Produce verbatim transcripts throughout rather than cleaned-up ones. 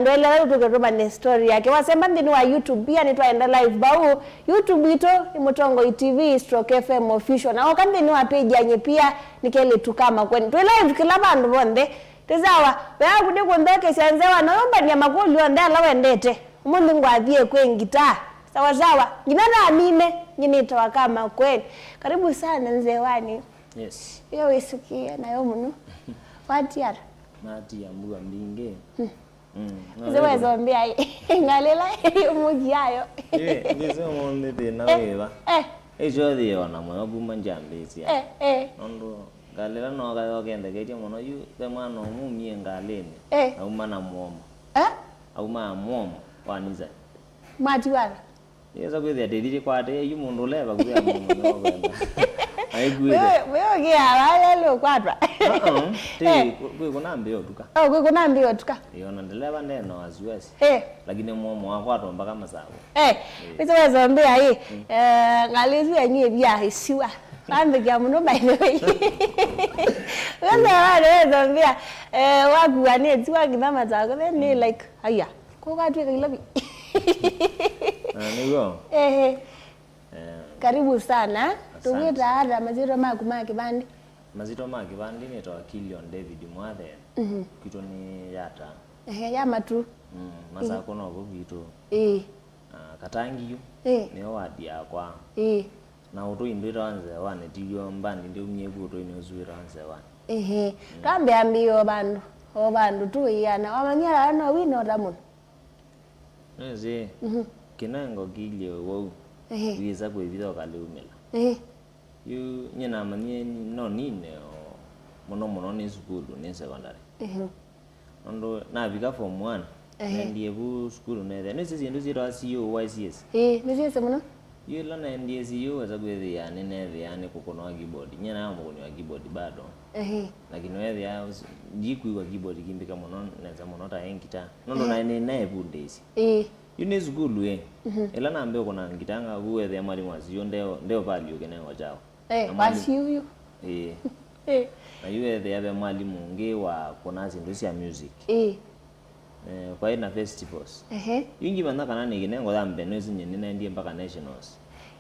Ndwelele tũke tũmanye story yake. Wasemba nthĩnĩ wa YouTube pia nĩtwaenda live vau. YouTube itũ nĩ Mũtongoi T V stroke F M official. Na oka nthĩnĩ wa page ya Nyie pia nĩ kelĩtu ka Makueni. Twĩ live kĩla vandũ vonthe. Tĩ sawa, we waku nĩ kũnthokesya nzewa na ũmbania makũlyo onthe ala wendete. Ũmũnthĩ ngwathie kwĩ ngitaa. Sawa sawa. Nginya namine, nyie nĩtawa ka Makueni. Karibu sana nzewani. Yes. Iyo wĩsũkĩe nayo mũno. Watiara. Natia mbua mbingĩ. Hmm. Mm, no, nĩwĩkũ- wezombea ngalĩla mũkiayo. Ĩ, ngĩsĩ ũmũnthĩ thĩna wĩva? Eh. Ĩkyo thĩe ona mũyo kuma njambĩĩsya. Eh, eh. Nũndũ ngalĩla nooka yokendeketye mũno yu, ve mwana ũmumie ngalĩnĩ. Eh. Auma na mũomo. Eh? Auma mũomo wa nisa. Matiwara. Yesa kwĩthĩa ndĩthirĩ kwate yu mũndũ ũle vakuvĩ ya mũndũ nĩwakwenda. Aikuĩte. Wewe, wewe kia wale leo kwatwa. Uh-uh. Ti, eh, kwĩ, kwĩ kuna mbio tuka. Oh, kwĩ kuna mbio tuka. Yo na ndeleva ndena wasiwasi. Eh. Lakini mwomo wakwatwa mpaka masago. Eh, eh. Wĩsa wezombea ĩ. Mm. Eh, ngalĩsu yenyu ĩvia isiwa. Kwanza kia mũno by the way. Wĩsa wale wezombea. Eh, wakuwa nĩ isiwa kithama chako then ni, mm, like, aya. Kũkatw'ĩka ilovi. Ah, nĩw'o. Ehe. Eh. Karibu sana. Asante. Tũkwĩtaa ata masyĩtwa maku ma kĩvandĩ? Masyĩtwa ma kĩvandĩ nĩtawa Killion David Mwathe. Mhm. Kwitũ nĩ Yata. Ehe, ya matu. Mm, Masakũ noko kwitũ. Ĩĩ. Ah, Katangi yu. Ĩĩ. Nĩyo wadi yakwa. Ĩĩ. Na ũtũi ndwĩtawa nzewanĩ, ti w'o mbandi ndĩumie ku ũtũinĩ ũsu wĩtawa nzewanĩ. Ehe. Mm. Twambe ambĩĩe o vandũ, o vandũ tũiana. Wamanyia ala no wina ũta mũno? Nĩsĩ, mhm, kĩnengo kĩilye wau, ehe, wĩsa kwĩvitha ũkalĩumĩla. Ehe. Yu nyie namanyie no nine o mũno mũno nĩ sukulu, nĩ secondary. Ehe. Nũndũ navika form one, ehe, nendie vu sukulu neethĩa. Nĩsĩ syĩndũ syĩtawa C U Y C S? Ĩĩ, nĩsyĩsĩ mũno. Yu ĩla nendie C U wesa kwĩthĩa nĩneethĩa nĩ kũkũna wa keyboard. Nyie naĩ mũkũni wa keyboard bado. Ehe. Lakini weethĩa ndikwĩw'a keyboard kimbĩka mũno nesa mũno ta ĩ ngita. Nũndũ, ehe, naĩ nĩnaevundĩisye. Ĩĩ. Yu nĩ sukulu ĩ. Mhm. Ĩla nambĩe kũna ngita ngaku weethĩa mwalimũ wa C U ndeo, ndeo value kĩnengo kyao. Eh, na mwalimu wasiu yu. Ĩĩ. Eh. Na yu ethĩa ve mwalimũ ũngĩ wa kũna syĩndũ sya music. Ĩĩ. Eh, kwaĩ na festivals. Ehe. Yu ngimanya kana nĩ kĩnengo ya mbee nĩsĩ nyie nĩnaendie mpaka nationals.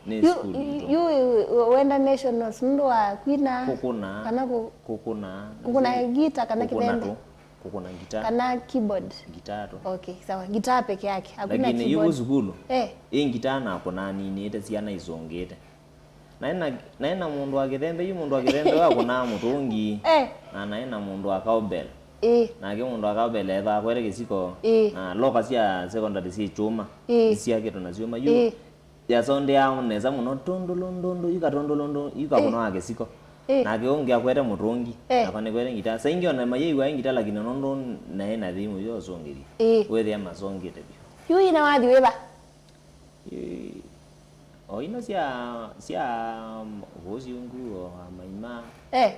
Nĩ yu, sukulu yu, itũ. Yu, yu wenda nationals nũndũ wa kwina? Kũkũna. Kana kũ-, kũkũna. Kũkũna ngita kana kũkũna kĩthemba? Tu. Kũkũna ngita. Kana keyboard? Ngita tu. Okay, sawa. Ngita peke yake. Hakuna keyboard. Lakini yu sukulu. Eh. Ĩ ngita nakũna ninĩte syana isũngĩte. Naĩ na, naĩ na mũndũ wa kĩthembe, yu mũndũ wa kĩthembe wakũnaa mũtũngi. Eh. Na naĩ na mũndũ wa cowbell. Ĩĩ. Nake mũndũ wa cowbell ethaa akwete kĩsiko. Ĩĩ. Na loka sya secondary syĩ kyũma. Ĩĩ. Isiakĩtwe na syũma. Yu, ĩĩ, yasondeaa nesa mũno, tũndũlũndũndũ, yu katũndũlũndũ, yu, ĩĩ, kakũnaa kĩsiko. Ĩĩ. Nake ũngĩ akwete mũtũngi. Eh. Nakwa nĩkwete ngita. Saa ingĩ ona mayĩw'a ngita, lakini nũndũ naĩ na thimũ yo ũsũngĩthya. Ĩĩ. Wĩthĩa masongete vyũ. Yu ina wathi wĩva? Ĩ, o ino sya, sya Vũsi Ungu, o Amaima. Eh.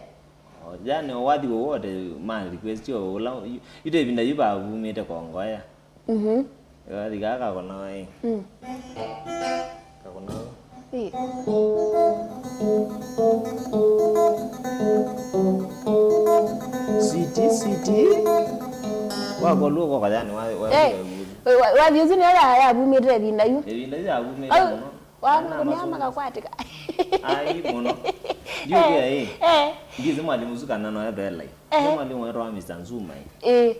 O, yani, o wathi wowote ma request o ũla, yu, yu ta ĩvinda yu vavumĩte Kongoya. Mhm. Wathi kaa kakũnawa ĩ. Mm. Kakũnawa. Ĩ. Sweetie, sweetie. Wakolwa ũkoka yani wa, wa, eh, wa, wa, wathi ũsu nĩyo ya, yavumĩte ĩvinda yu. Ĩvinda yu yavumĩte mũno. Wa, na kũnĩa masu-, makakwatĩka. Ai, mũno. Ndiũkĩa, eh, ĩ. Eh. Ndizi mwalimu ũsu kana no ethe live. Eh. Nĩ mwalimu wetwa Mister Nzuma, ĩ. Eh.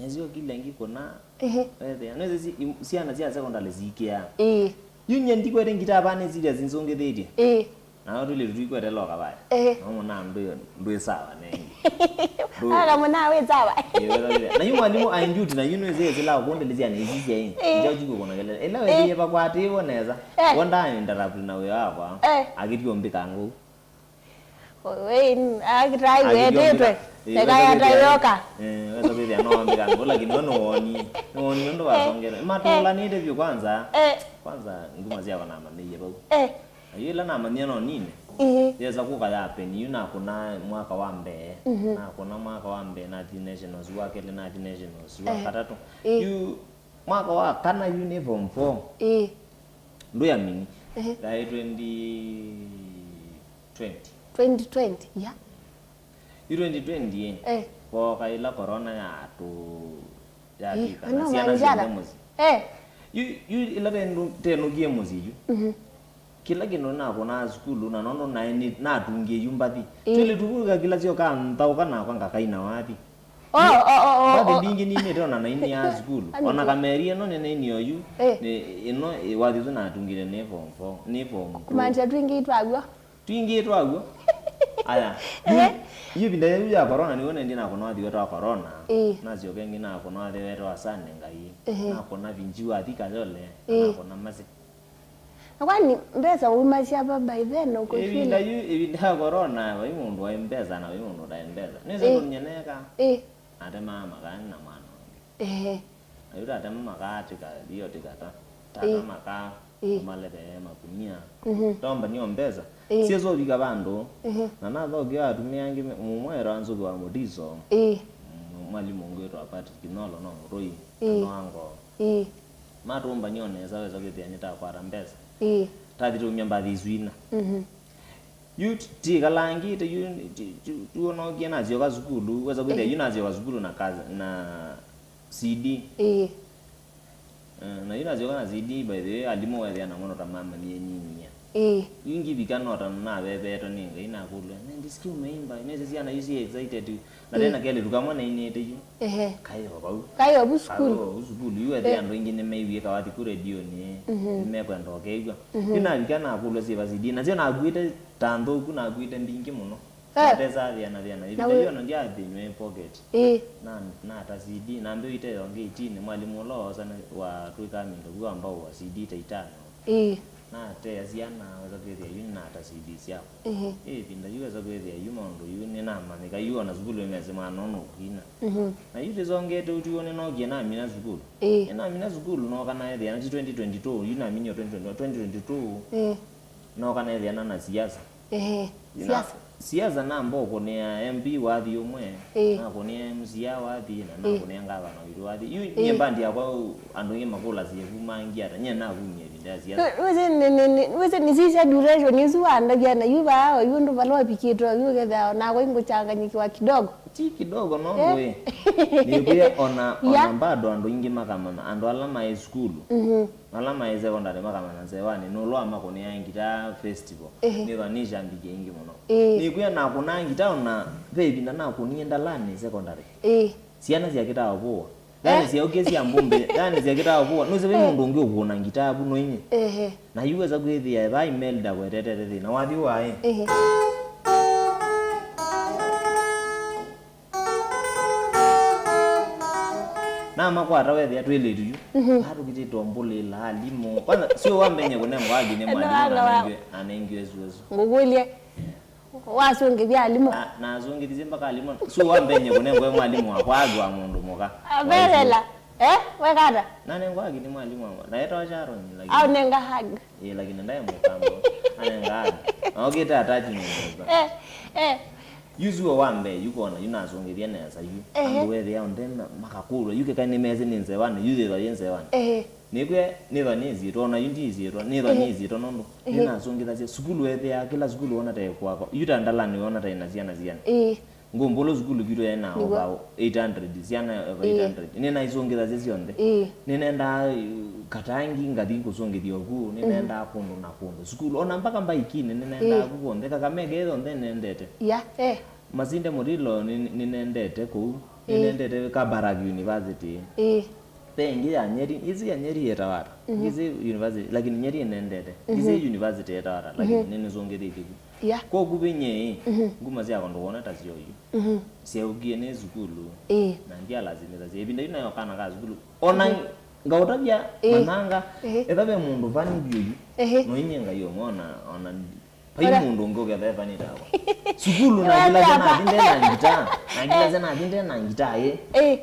Nĩsyo kila ngikũna. Ehe. Ethĩa. Nĩsĩ si-, im-, syana sya secondary sikĩa. Ĩĩ. Yu nyie ndikwete ngitaa vaa nĩ serious nzũngĩthĩtye. Ĩĩ. Na watu ile tuikwete loka vaya. Ehe. No mwana ndwĩ, ndwĩ sawa nengi. Ndwĩ. Aka mwana wĩ sawa. Ĩĩ, wetha vile. Na yu mwalimu aĩ duty na yu nĩsĩ sila kundele syana isi sya ĩ. Ĩĩ. Ndio jiko kuna kelele. Ila, ĩĩ, wethi yepa kwatĩwo nesa. Eh. Wonda interrupt na wĩa wakwa. Eh. Akĩtio mbika ngũ. Akĩtai wetĩtwe, ĩĩ, eka yata yoka. Eh, wesa kwĩthĩa no wambĩka ngũ, lakini we nĩwonie. Nĩwonie ũndũ wasongete. Eh. Matũlanĩte vyũ kwanza. Eh. Kwanza nguma syakwa namanyĩie vau. Eh. Na yu ĩla namanyie no nine. Ĩĩ. Yesa kũka ya peni, yu nakũna mwaka wa mbee. Mhm. Nakũna mwaka wa mbee, nathi nationals, wa kelĩ nathi nationals, wa, eh, katatũ. Ĩĩ. Yu mwaka wa kana yu nĩ form four. Ĩĩ. Ndũyamini. Ehe. Yaĩ twenty twenty. Twenty twenty, ya. Yu twenty twenty, eh. Eh. Vooka ĩla corona yatũ-, Ĩ, kana syana syonthe mũsyĩ. Eh. Yu, yu ĩla tenũ-, tenũkie mũsyĩ yu. Mhm. Kĩla kĩndũ nĩnakũnaa sukulu, na nũndũ naĩ nĩ-, natungĩe yu mbathi. Ĩ. Twĩlĩ tũvuka kĩla syoka nthaũka nakwa ngakaina wathi. Oh, oh, oh, oh, mbathi oh. Mbingĩ nimĩte ona nainĩa sukulu. Ani ona tu. Kameri ĩno nĩnainĩa oyu, eh. Nĩ, ĩno, ĩ, wathi ũsu natungĩte nĩ form four, nĩ form two. Kumaanisha twingĩ twaw'o. Twingĩ twaw'o. Aya. Yu, eh. Yu ĩvinda yĩu ya corona nĩw'o nendie nakũnwa thiwe twa corona. Ĩ. Nasyoka ĩngĩ nakũnwa thiwe twa Sunday ngai. Ehe. Nakũna vinji wa thi Kayole. Ĩ. Nakũna masi. Na kwani mbesa umasya va by then uko shule? Ĩvinda yu, ĩvinda ya corona, vai mũndũ waĩ mbesa na vai mũndũ ndaĩ mbesa. Nĩsĩ. Ĩ. Kũnyeneka. Ĩ. Atemaa makani na mwana ũngĩ. Ehe. Na yu tatema makaa tika, io tika ta. Tata. Ĩ. Makaa. Ĩ. Ũmalete makunia. Mhm. Tomba nio mbesa. Ĩ. Siesovika vandũ. Mhm. Na nathokia atumia angĩ me-, mũmwe era Nzuki wa Mutiso. Ĩ. Mm, mwalimu ũngĩ wĩtwa Patrick Nolo no mũtũi. Ĩ. Kana wango. Ĩ. Matũmbany'o nesa wesa kwĩthĩa nĩtakwata mbesa. Ĩĩ. Tathi tũmya mbathi isu ina. Mhm. Yu ti-, tikalangĩte yu ti-, ti-, tuonokie nasyoka sukulu, wesa kwĩthĩa. Ĩĩ. Yu nasyoka sukulu na ka-, na C D. Ĩĩ. Eh, na yu nasyoka na C D, by the way, alimũ wethĩa na mũno ta mamanyie nyinyia. Ĩĩ. Yu ngivika nota navevetwe nĩ Ngai nakũlw'a, "Nĩ ndisikie umeimba." Nĩsĩ syana yu si excited. Na tena kelĩtu kamwe nainĩte yu. Ehe. Kaĩ o vau. Kaĩ o vu sukulu. Kaĩ o vu sukulu. Yu ethĩa andũ aingĩ nĩmeiwie kawathi ku redionĩ. Mhm. Nĩmekwenda ũkew'a. Mhm. Yu navika nakũlw'a syĩva C D. Nasyo nakuĩte ta nthũku, nakuĩte mbingĩ mũno. Eh. Natesa thĩana, thĩana. Ĩvinda yu ona ndyathĩnw'e pocket. Ĩĩ. Na, nata C D. Na mbeu ite yonge itini, mwalimũ ũla woosa watwĩkaa mĩndũ vu ambao wa C D ta itano. Ĩĩ. Natea syana, wesa kwĩthĩa yu nĩnata C D syakwa. Ĩĩ. Ĩ, ĩvinda yu wesa kwĩthĩa yu maũndũ yu nĩnamanyĩka yu ona sukulu ĩmesĩ mwana ũnũ ũkwina. Mhm. Na yu ndĩsongete ũtwi ũũ nĩnookie namina sukulu. Ĩĩ. Nĩnamina sukulu nooka naethĩa na ti twenty twenty-two, yu naminie twenty twenty-one, twenty twenty-two. Ĩĩ. Nooka neethĩana na siasa. Ehe. Na siasa. Siasa namba ũkũnĩa M P wathi ũmwe, ĩĩ, nakũnĩa M C A wathi, na, ĩĩ, nakũnĩa ngavana witũ wathi. Yu, ĩĩ, nyie mbandi yakwa, andũ aingĩ makũlasya vu mangi ata, nyie navumie ĩvinda ya siasa. Wĩ-, wĩsĩ nĩ, nĩ, nĩ, wĩsĩ nĩsisya duration ĩsu wandavya na yu vaa, yu ũndũ vala wavikĩte, yu ũkethĩa nakwa ingũchanganyikiwa kidogo. Ti kidogo, no, eh, ngũĩ. Nĩkwĩa ona, ona, ya, bado andũ aingĩ makamanya, andũ ala maĩ sukulu. Mhm. Ala maĩ sekondalĩ makamanya nzewanĩ, nũlũ wa makũnĩa ngita festival. Ehe. Nĩthwa nĩ shambiki aingĩ mũno. Ĩĩ. Nĩkwĩa nakũnaa ngita ona ve ĩvinda nakũnie ndalanĩ sekondalĩ. Ĩĩ. Syana syakĩtaa ũvũa. Eh? Yaani syaũkie sya mbumbe, yaani syakĩtaa ũvũa. Nũsĩ ve, eh, mũndũ ũngĩ ũkũna ngita vu no inyie. Ehe. Na yu wesa kwĩthĩa eva Imelda kwetetete thĩna. Wathi waĩ. Ehe. Namakwata wethĩa twĩlĩtu yu. Mhm. Vaa tũkitĩtwe mbũlĩla alimũ. Kwanza, sio wambenye kũnengwa agi nĩ mwalimu. Eno wanga wa- anengiwe, anengiwe susu. Ngũkũlye, wasũngĩthya alimũ? Na, nasũngĩthisye mpaka alimũ. Sio wambenye kũnengwa mwalimu wakwa agi wa mũndũ mũka. Averela. Eh? Wekata? Nanengwa agi nĩ mwalimu wakwa. Na etawa Sharon, lakini au nenga hug. Ĩ, lakini ndaĩ mũkambo. Anenga agi. Na okĩte attachment. Eh, eh. Yu sua wa mbee, yu kona, yu nasũngĩthya nesa yu. Ehe. Andũ wethĩa onthe ma-, makakũlwa, yu kĩka nĩmesĩ nĩ nzewanĩ, yu yĩthwa yĩ nzewanĩ. Ehe. Nĩkwĩa, nĩthwa nĩ nzito, ona yu ndi nzito, nĩthwa, ehe, nĩ nzito nũndũ, ehe, nĩnasũngĩthasya sukulu wethĩa, kĩla sukulu wona ta ĩkwakwa, yu ta ndalanĩ wona ta ĩna syana siana. Ĩĩ. Ngũmbũlũ sukulu kwitũ yaĩ na, nĩw'o, over eight hundred, syana over, ĩĩ, eight hundred. Nĩnaisũngĩthasya syonthe. Ĩĩ. Nĩnendaa, uh, Katangi, ngathi kũsũngĩthya ũku, nĩnendaa, mhm, kũndũ na kũndũ. Sukulu, ona mpaka mbaikinĩ, nĩnendaa, ĩĩ, ku kw'onthe. Kakamega ĩyo nthe nĩendete. Ya, eh. Masinde Mulilo nĩ, nĩnendete kũu. Ĩĩ. Nĩnendete Kabarak University. Ĩĩ. Ve ĩngĩ ya Nyeri, ĩsu ya Nyeri yĩtawa ata? Mhm. Ngĩsĩ university, lakini Nyeri nĩnendete. Mhm. Ngĩsĩ university yĩtawa ata, lakini, mhm, nĩnĩsũngĩthĩtye ku. Yeah. Kwa ũkuvĩ nyie, mhm, nguma syakwa ndũkwona ta syoyu. Mhm. Syaũkie nĩ sukulu. Ĩĩ. Na ndyalasimĩthasya. Ĩvinda yu nayo kana ka sukulu. Ona, mhm, ngaũtavya, ĩĩ, mananga, ĩĩ, etha ve mũndũ vani vyũ yu. Ĩĩ. No inyie Ngai ũmwe ona, ona vai, ora, mũndũ ũngĩ ũketha evanĩte akwa. Sukulu na kĩla syana athi ndena ngita. Na kĩla syana athi ndena ngita, ĩ. Ĩĩ.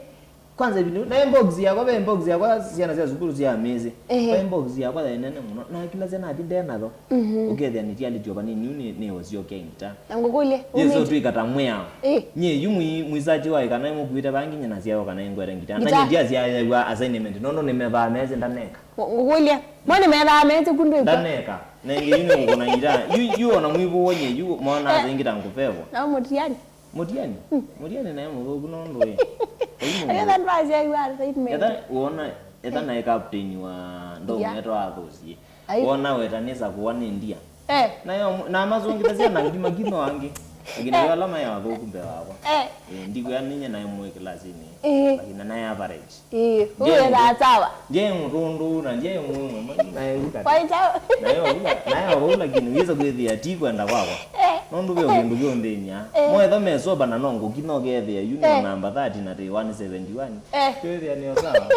Kwanza ĩvinda, na inbox yakwa, ve inbox yakwa syana sya sukulu sya amazing. Ehe. Ve inbox yakwa yaĩ nene mũno. Na kĩla syana athi ndenatho. Mhm. Ũkethĩa nĩ tialĩtyo vanini, yu nĩ, nĩ ũsyoke ngita. Na ngũkũlye, yes, umĩte- ũtwĩka ta mwĩao. Eh. Nyie, yu mwi-, mwisachi wa kana mũkuĩte vangi nyina syao kana ingwete ngita. Na ngita. Nyie ndiasyaewa assignment, nũndũ nĩmevaa mezi ndaneka. Ngũ-, ngũkũlye, mo nĩmevaa mezi kundu ĩkwa? Ndaneka. Na ĩngĩ yu nĩ ngũkũna ngita. Yu, yu ona mwivũo nyie, yu mona, eh, aza ingĩ ta ngũvevwa. Na mũtiani. Mũtiani? Mũtiani nae mũthũku nũndũ ĩ. Oyu mũndũ. Etha ndwasyaĩwa assignment. Etha wona, etha nae captain wa ndomu. Yeah. Etwa athũsie. Ai. Wona wetanĩsa kũwa nĩ ndia. Eh. Nayo, na mazungithasia na ngima kino angĩ. Lakini. Eh. Yo alama ya athũku mbee wakwa. Eh. Eh, ndikwĩa ninye nae mwĩ kilasini. Eh. Lakini nae average. Ĩĩ, ndiye ũyethaa sawa. Ndiye mũtũndũ na ndiye mũmwe nae ũka. Kwaĩ sawa. Nayo ũla, nayo ũla lakini wĩsa kwĩthĩa ti kwenda kwakwa. Eh. Nũndũ ve kĩndũ kĩũnthĩny'a. Eh. Moetha mesoba na no ngũki no kethĩa yu no. Eh. Namba thirty na tĩ one seventy one. Eh. Kwĩthĩa nĩ sawa.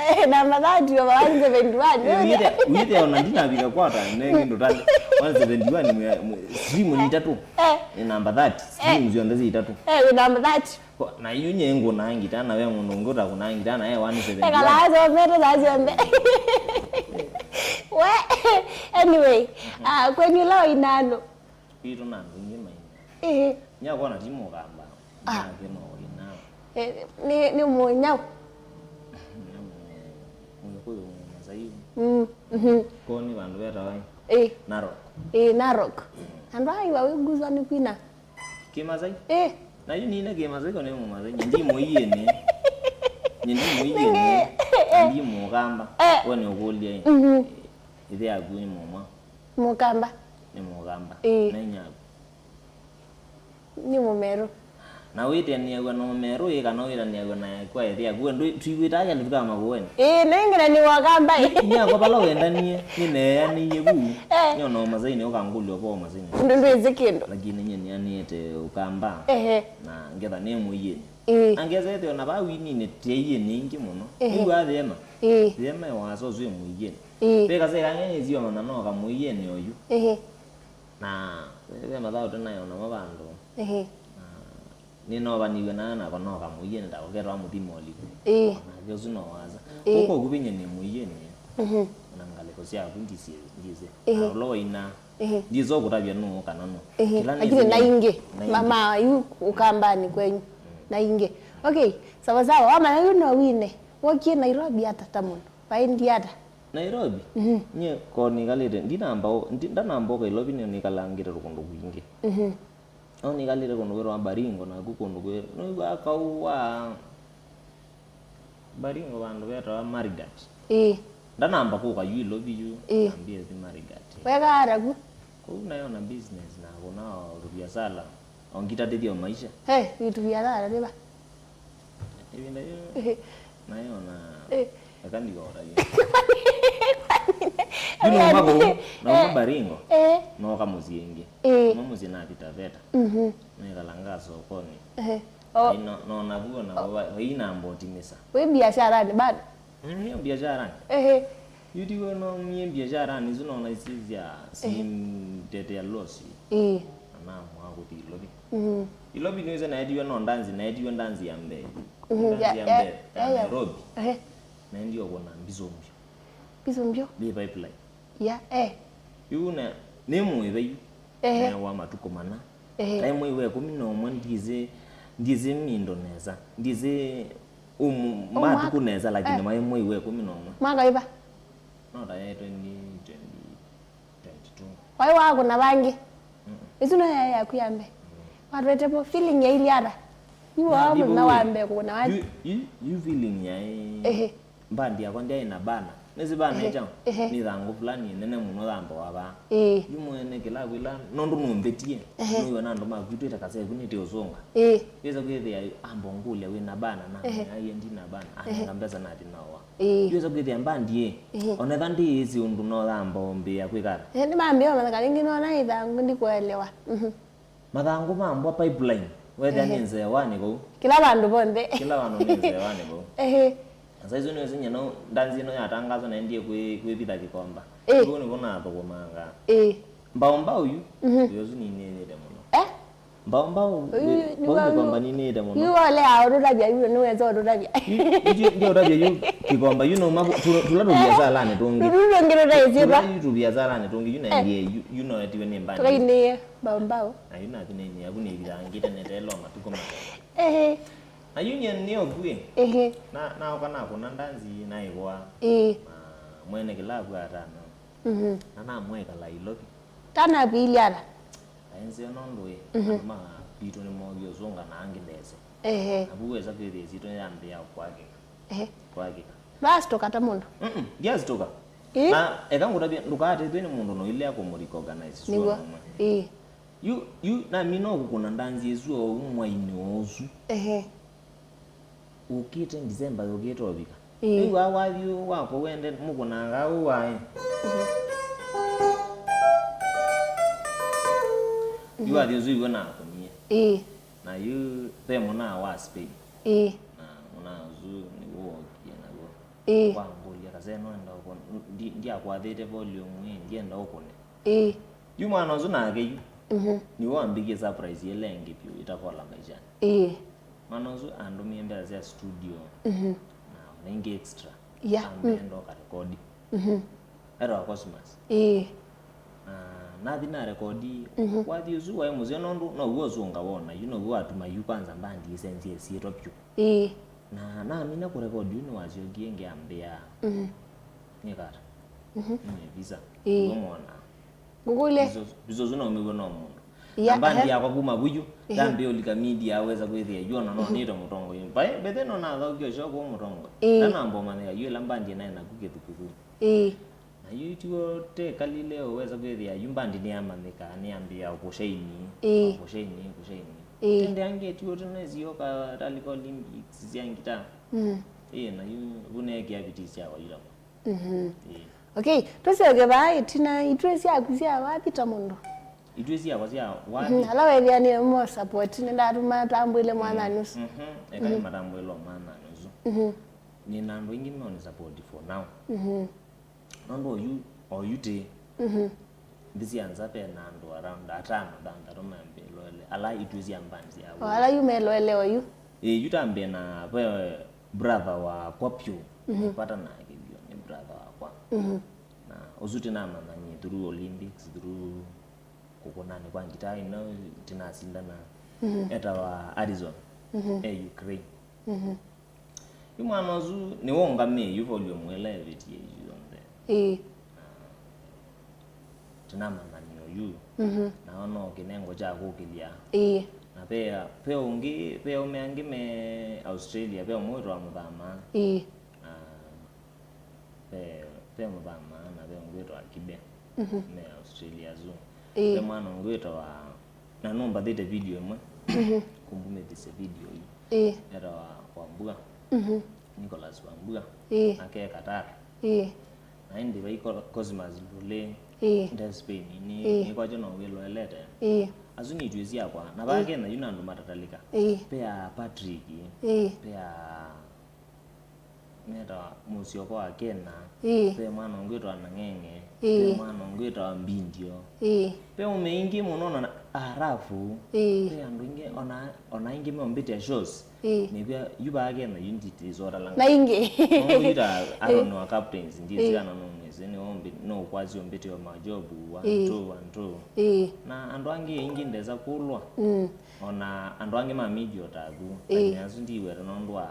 Eh, namba thirty over one seventy one. Wĩthĩa, wĩthĩa ona ndinavika kwata ne kĩndũ tani. One seventy one mwe, mwe, stream ni itatũ. Eh. Nĩ namba thirty, stream. Eh. Zionthe zi itatũ. Eh, wĩ namba thirty. Ko, na yu nye ngũnaa ngita, na ve mũndũ ũngĩ ũtakũnaa ngita, na e one seventy one. Ekala asomete saa syonthe. We, anyway, ah, kwenyu la wainano. Kwitũ na andũ aingĩ maina. Ĩĩ. Nyakwa na ti mũkamba. Ah. Nyake no wainao. Eh, nĩ, nĩ mũnyau. Mũgĩkũyũ, Mũmasai. Mm, mhm. Ko nĩ vandũ vetawa ĩ? Ĩĩ. Narok. Ĩĩ, Narok. Andũ aa iwa wĩnguswa nĩ kwina. Kĩmasai? Eh. Na yu nine Kĩmasai ko nĩ Mũmasai. Nye ndi mũiĩnĩ. Nye ndi mũiĩnĩ. Nĩngĩ. Na ndi mũkamba. Eh. We nĩ ũkũlya ĩ. Mhm. Ĩthe yaku nĩ mũmwa. Mũkamba. Nĩ mũkamba. Eh. Na inyaku. Nĩ mũmerũ. Na wĩtanĩaw'a na ũmerũ ĩ kana wĩtanĩaw'a na kwa ĩthe yaku? We ndũ-, tũiw'ĩtaa kĩndũ tukaa makũenĩ. Ĩĩ, nengena nĩ wakamba ĩ. Inyakwa vala wendanie, nĩneanĩie vu. Eh. Nĩona ũmasaini ũkangũlya ũvoo ũmasaini. Ndũ ndwĩsĩ kĩndũ. Lakini nye nĩanĩĩte ũkamba. Ehe. Na ngetha nĩ mũiĩnĩ. Ĩĩ. Na ngesa ĩthĩo na vaa wininĩ tĩiĩnĩ ingĩ mũno. Ehe. Nĩw'a thĩema. Ĩĩ. Thĩema ĩwasa ũsu ĩ mũiĩnĩ. Ĩĩ. Ve kaseka ng'enye sio mana no kamũiĩnĩ oyu. Ehe. Na ve mathaũ tũnayo namo vandũ. Ehe. Na nĩnovaniw'e na nako no kamũiĩnĩ ta ũketwa mũthima ũliku. Ĩĩ. Nake ũsu no wasa. Ĩĩ. Kũkũ kuvinye nĩ mũiĩnĩ. Mhm. Na ngalĩko syaku ndisĩ, ndisĩ. Ĩĩ. Na ũla waina. Ĩĩ. Ndisĩ ũkũtavya nũũ kana nũũ. Ĩĩ. Kĩla. Lakini nĩsĩ na ingĩ. Na ingĩ. Mama yu ũkambanĩ kwenyu. Mm. Na ingĩ. Okay, sawa sawa. Wamanya yu no wine. Wokie Nairobi ata ta mũndũ? Vaendie ata? Nairobi? Mhm. Nyie ko nĩkalĩte, ndinamba, ndi-, ndanamba ũka Nairobi nĩo nĩkalangĩte kũndũ kwingĩ. Mhm. No nĩkalĩte kũndũ kwĩtawa Baringo, naku kũndũ kwĩ, nĩw'aa kau wa Baringo vandũ vetawa Marigat. Ĩĩ. Ndanamba kũka yu Nairobi yu, ĩĩ, nambie thi Marigat. Wekaa ata ku? Kũu nayo na business na kũna o tũviasala, o ngitatĩthya o maisha. He, wĩtũviasala nĩva? Ĩvinda yĩu, ehe, nayo na, eh, eka ndikaũtavye. Yu nauma kũu, nauma, eh, Baringo, eh, nooka mũsyĩ ĩngĩ. Eh. Nauma mũsyĩ nathi Taveta. Mhm. Nekalanga sokonĩ. Ehe. O. Ai, no, no, navuo na, oh, vai, vai namba ũtimĩsa. Wĩ biasharani bado? Mm, nĩ biasharani. Ehe. Yu tiwe no mie biasharani, isu nona isi sya, ehe, simtetea losi. Ĩĩ. Na namwa kũthi Ilovi. Mhm. Ilovi nĩwĩsĩ naetiwe no ndanzi, naetiwe ndanzi ya mbee. Mhm, ndanzi ya, ya, ya mbee, ya, ya, ya Nairobi. Ehe. Naendie ũkũna mbiso mbyo. Mbiso mbyo? Nĩ pipeline. Ya, eh. Yu na, nĩ mũĩve yu. Ehe. Newa matukũ mana. Ehe. Kaĩ mwei wa ĩkũmi na ũmwe ndisĩ, ndisĩ mindo nesa. Ndisĩ um-, matukũ nesa, lakini, eh, maĩ mwei wa ĩkũmi na ũmwe. Mwaka wĩva? No ta ya twenty twenty, twenty-two. Waĩ wakũna vangĩ? Mm-mm. Ĩsu no yaĩ yaku ya mbee? Mm. Watwete vo feeling ya ili ata? Yu wa mũthenya wa mbee kũna wa. Yu, yu, yu feeling yaĩ. Ehe. Mbandi yakwa ndyaĩ na bana. Nĩsĩ bana, ehe, ĩkyaũ? Ehe. Nĩ thangũ fulani ĩnene mũno yambawa vaa. Ĩĩ. Yu mwene kĩla kwĩla, nũndũ nũmbĩtie, ehe, nũiwe na andũ maku twĩte kaseku nĩtĩ ũsũnga. Ĩĩ. Wĩsa kwĩthĩa amba ũngũlya wĩ na bana, na, ehe, aie ndi na bana, ehe, anenga mbesa nathi naoa. Ĩĩ. Yu wĩsa kwĩthĩa mbandi ĩ, ehe, onetha ndĩĩsĩ ũndũ no yamba ũmbĩa kwĩka ata. Ehe, nĩmambĩa o mathaka, rĩngĩ nona ĩ thangũ ndikuelewa. Mhm. Mathangũ ma mbwa pipeline, wethĩa, ehe, nĩ nzeewanĩ vau. Kĩla vandũ vonthe. Kĩla vandũ nĩ nzeewanĩ vau. Ehe. Na saizi nĩwĩsĩ nyie no ndanzi ĩno yatangaswa naendie kwĩ-, kwĩvitha Kĩkomba. Ĩ. Kũu nĩvo nathũkũmanga. Ĩ. Mbao mbao yu, mhm, yu ũsu ninĩnĩte mũno. Eh? Mbao mbao, yu, yu, vau yu, Kĩkomba ninĩnĩte mũno. Yu ole aũtũtavya, yu nĩwesa ũtũtavya. Yu, yu, yu, ndiũtavya yu Kĩkomba, yu no maku-, tu-, tula tũviasalanĩ tũngĩ. Tũtũ tũngĩ tũtaĩsĩ va? Tula yu tũviasalanĩ tũngĩ, yu, eh, naendie, yu, yu noetiwe nĩ mbandi. Tũkainĩe mbao mbao. Na yu nathi nĩnĩ, aku nĩvithangĩte neteelwa matukũ ma. Ehe. Na yu nyie nĩ ũkw'ĩ. Ehe. Na, naoka nakũna ndanzi naĩkũa. Ĩĩ. Na mwene kĩlavu atano. Mhm. Na namwekala Ilovi. Tanavilyana. Enzeo nũndũ ĩ, andũ ma kwitũ nĩmookie ũsũnga na angĩ ndese. Ehe. Na vu wesa kwĩthĩa ĩsyĩtwa yambĩĩa kwakĩka. Ehe. Kwakĩka. Ndwasitũka ta mũndũ? Mm-mm, ndiasitũka. Ĩ? Na eka ngũtavye, ndũkaatethwe nĩ mũndũ noilea kũmũrecognize. Nĩw'o. Sua ũmwe. Ĩ. Yu, yu, namina ũkũkũna ndanzi ĩsu o ũu mwainĩ o ũsu. Ehe. Ũkĩte December yũkĩte ũvika. Ĩĩ. Ĩu wa wathi ũũ wakwa wende mũkũnanga ũũ waĩ. Yu wathi ũsu iwe nakũnie. Ĩĩ. Na yu ve mũnaa wa Spain. Ĩĩ. Na mũnaa ũsu nĩw'o wokie naw'o. Ĩĩ. Wangũlya kaseno enda ũkũne. Ndi-, ndiakwathĩte volume ĩ, ndienda ũkũne. Ĩĩ. Yu mwana ũsu nake yu. Mhm. Nĩwe wambikie surprise ĩla ĩngĩ vyũ ĩtakola maishanĩ. Ĩĩ. Mwana ũsu andũmie mbesa sya studio. Mhm. Na ona ingĩ extra. Yeah. Ambe enda ũkarekodi. Mhm. Etawa Cosmas. Ĩĩ. Na nathi na rekodi, mhm, wathi ũsu waĩ mũseo nũndũ now'o ũsũnga wona yu, now'o watuma yu kwanza mbandi ĩsenzye ĩsyĩtwa vyũ. Ĩĩ. Na namina kũrekodi yu nĩwasyokie ngĩambĩa. Mhm. Nĩkata. Mhm. Nĩ visa. Ĩĩ. Nĩw'o mona. Ngũkũlye. Visa ũsu naumĩw'e no mũndũ. Yeah, na mbandi, ehe, yakwa kuma vuyu, ehe, yambĩa ũlika media, aweza kwĩthĩa yu ona no nĩtwe mũtongoi. By, by then ona athaũkie ũseo kũu mũtongoi. Ĩĩ. Ndanamba ũmanyĩka yu ĩla mbandi naĩ naku kĩthukuthu. Ĩĩ. Na yu itiwo tekalile ũweza kwĩthĩa yu mbandi nĩyamanyĩka, nĩyambĩĩa kũshaini, ĩĩ, kũshaini, kũshaini. Ĩĩ. Tende angĩ itiwo tũnesi yoka Rally Olympics sya ngita. Mm. Ĩĩ, na yu vu neekĩa vitii syakwa yu tamo. Mhm. Ĩĩ. Okay, tũsyoke vaa ĩtina, itwĩ syaku sya wathi ta mũndũ. Itwĩ syakwa sya wathi. Mhm, ala wethĩanĩe mo support, nĩndatũma tambũĩle mwana nusu. Mhm, eka, mhm, nĩmatambũĩle o mwana nusu. Mhm. Nĩ na andũ aingĩ meũni support for now. Mhm. Nũndũ oyu, oyu tĩ. Mhm. Nthĩ sya nza ve na andũ around atano, thanthatũ mambĩloele. Ala itwĩ sya mbandi sya. O ala yu meloele oyu. Ĩĩ, yu tambĩe na ve brother wakwa pyũ. Mhm. Nĩpata nake vyũ, nĩ brother wakwa. Mhm. Na ũsu tĩnamanyanie through Olympics, through kũkũnanĩ kwa ngitaa ĩno tĩnasindana. Mhm. Etawa Arizona. Mhm. E Ukraine. Mhm. Yu mwana ũsu nĩwe ũngamĩe yu volume ĩla ĩvĩtie yu yonthe. Ĩĩ. Na tĩnamanyanie oyu. Mhm. Nao no kĩnengo kya kũkĩlya. Ĩĩ. Na ve, ve ũngĩ, ve aũme angĩ me Australia, ve ũmwe wĩtawa Mũthama. Ĩĩ. Na ve, ve Mũthama, na ve ũngĩ wĩtawa Kibe. Mhm. Me Australia asu. Ĩĩ. Ve mwana ũngĩ wĩtawa Na nũmbathĩte video ĩmwe, mhm, kũmbumĩthĩsya video ĩĩ. Ĩĩ. Etawa Wambua. Mhm. Nicholas Wambua. Ĩĩ. Nake e Qatar. Ĩĩ. Na ĩndĩ vai Co-, Cosmas Lule. Ĩĩ. Nde Spain. Nĩ, ĩĩ, nĩ kwakyo no wĩloelete. Ĩĩ. Asu nĩ itwĩ syakwa. Na vaa, ĩĩ, Kenya yu na andũ matatalĩka. Ĩĩ. Pea Patrick. Ĩĩ. Pea Metawa Mũsyoko wa Kena. Ĩĩ. Ve mwana ũngĩ wĩtawa Nang'eng'e. Ĩĩ. Ve mwana ũngĩ wĩtawa Mbindio. Ĩĩ. Ve ũme ingĩ mũno na arafu. Ĩĩ. Ve andũ ingĩ ona, ona ingĩ meũmbĩtĩa shows. Ĩĩ. Nĩvya yu vaa Kena yu nditizotalanga. Na ingĩ. Nũndũ yu ta Aaron, ĩĩ, wa Captains, ndisi, ĩĩ, kana no mwĩsĩ, nĩ ũmbi-, no kwasi ũmbĩtĩa majobu, one, ĩĩ, two, one, two. Ĩĩ. Na andũ angĩ aingĩ ndesa kũlwa. Mm. Ona andũ angĩ ma media o taku. Ĩĩ. Lakini asu ndiweta nũndũ wa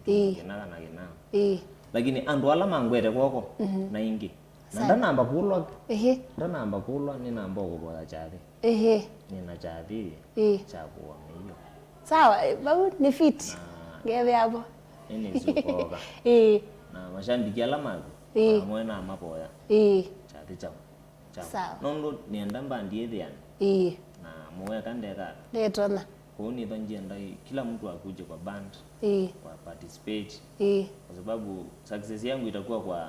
kĩtumi, ĩĩ, kĩna kana kĩna. Ĩĩ. Lakini andũ ala mangwete kw'oko, mhm, na ingĩ. Na sa- ndanamba kũlwa. Ĩhĩ. Ndanamba kũlwa, nĩnamba kũvoya kyathĩ. Ĩhĩ. Nĩna kyathĩ, ĩĩ, kya kũwa mĩio. Sawa, eh, vau nĩ fit. Na ngethĩa vo. Nĩnĩsũkoka. Ĩĩ. Na mashabiki ala maku, ĩĩ, amwe namavoya. Ĩĩ. Kyathĩ kyao. Sawa. Nũndũ nĩenda mbandi ĩthĩane. Ĩĩ. Na mũweka ndekala. Ndetonya. Kwoou nĩtho ngyenda kila mtu akuje kwa band, ĩĩ, wa participate. Ĩĩ. Kwa sababu success yangu itakuwa kwa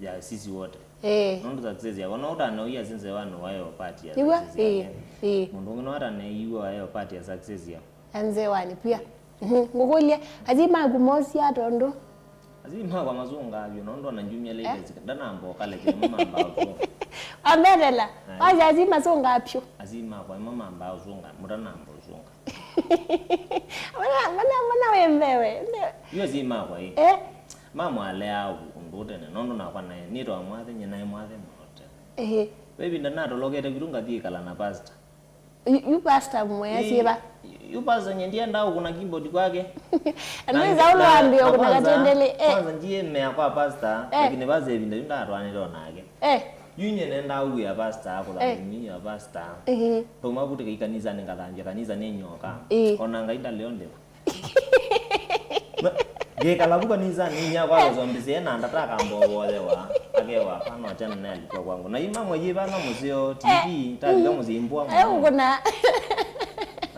ya sisi wote. Ĩĩ. Nũndũ success yakwa, no ũtane ũyĩ asinze wano wayo part ya, nĩw'o, success yake. Ĩĩ. Ĩĩ. Mũndũ ũngĩ no atane iwe wayo part ya success yao. Anze wani pia. Mhm. Ngũkũlye, asyai maku mosia tondũ? Asyai makwa masũngaa vyũ, nũndũ ona njumya, eh, latest, ndanamba ũkalekya, mamamba ũsũnga. Wambetela, eh, wasya asyai masũngaa vyũ. Asyai makwa mamamba ũsũnga, mũtanamba ũsũnga. Mana, mana, mana wĩ mbewe. Yu asyai makwa ĩ. Eh? Mamwalea ũndũ tene, nũndũ nakwa naĩ, nĩtawa mwathe, nyie naĩ mwathe mũno tene. Ehe. Ve ĩvinda natolokete kwitũ ngathi ĩkala na pastor. Yu, yu pastor mweasye va? Yu, yu pastor nye ndienda ũkũna keyboard kwake. Na nĩza ũlwambia ũkũna katendele, eh. Kwanza ndiemea kwa pastor, eh, lakini pastor ĩvinda yu ndatwanĩte onake. Eh. Yu nye nendaa wĩa pastor, kũthambia Eh. mĩio ya pastor. Ehe. Twauma vu tũkaikanisa nĩngathambia kanisa nĩ nyoka. Eh. Ona Ngai ndaleo ndĩva. Na, ngĩkala vu kanisa nĩ inya kwa zombisi ena ndata akambovoyewa. Akewa, "Hapana, achana naye, alikuwa kwangu." Na imamu yĩva na mũseo, T V, talika mũsyĩ mbwa Eh, mũno. Ũkũna.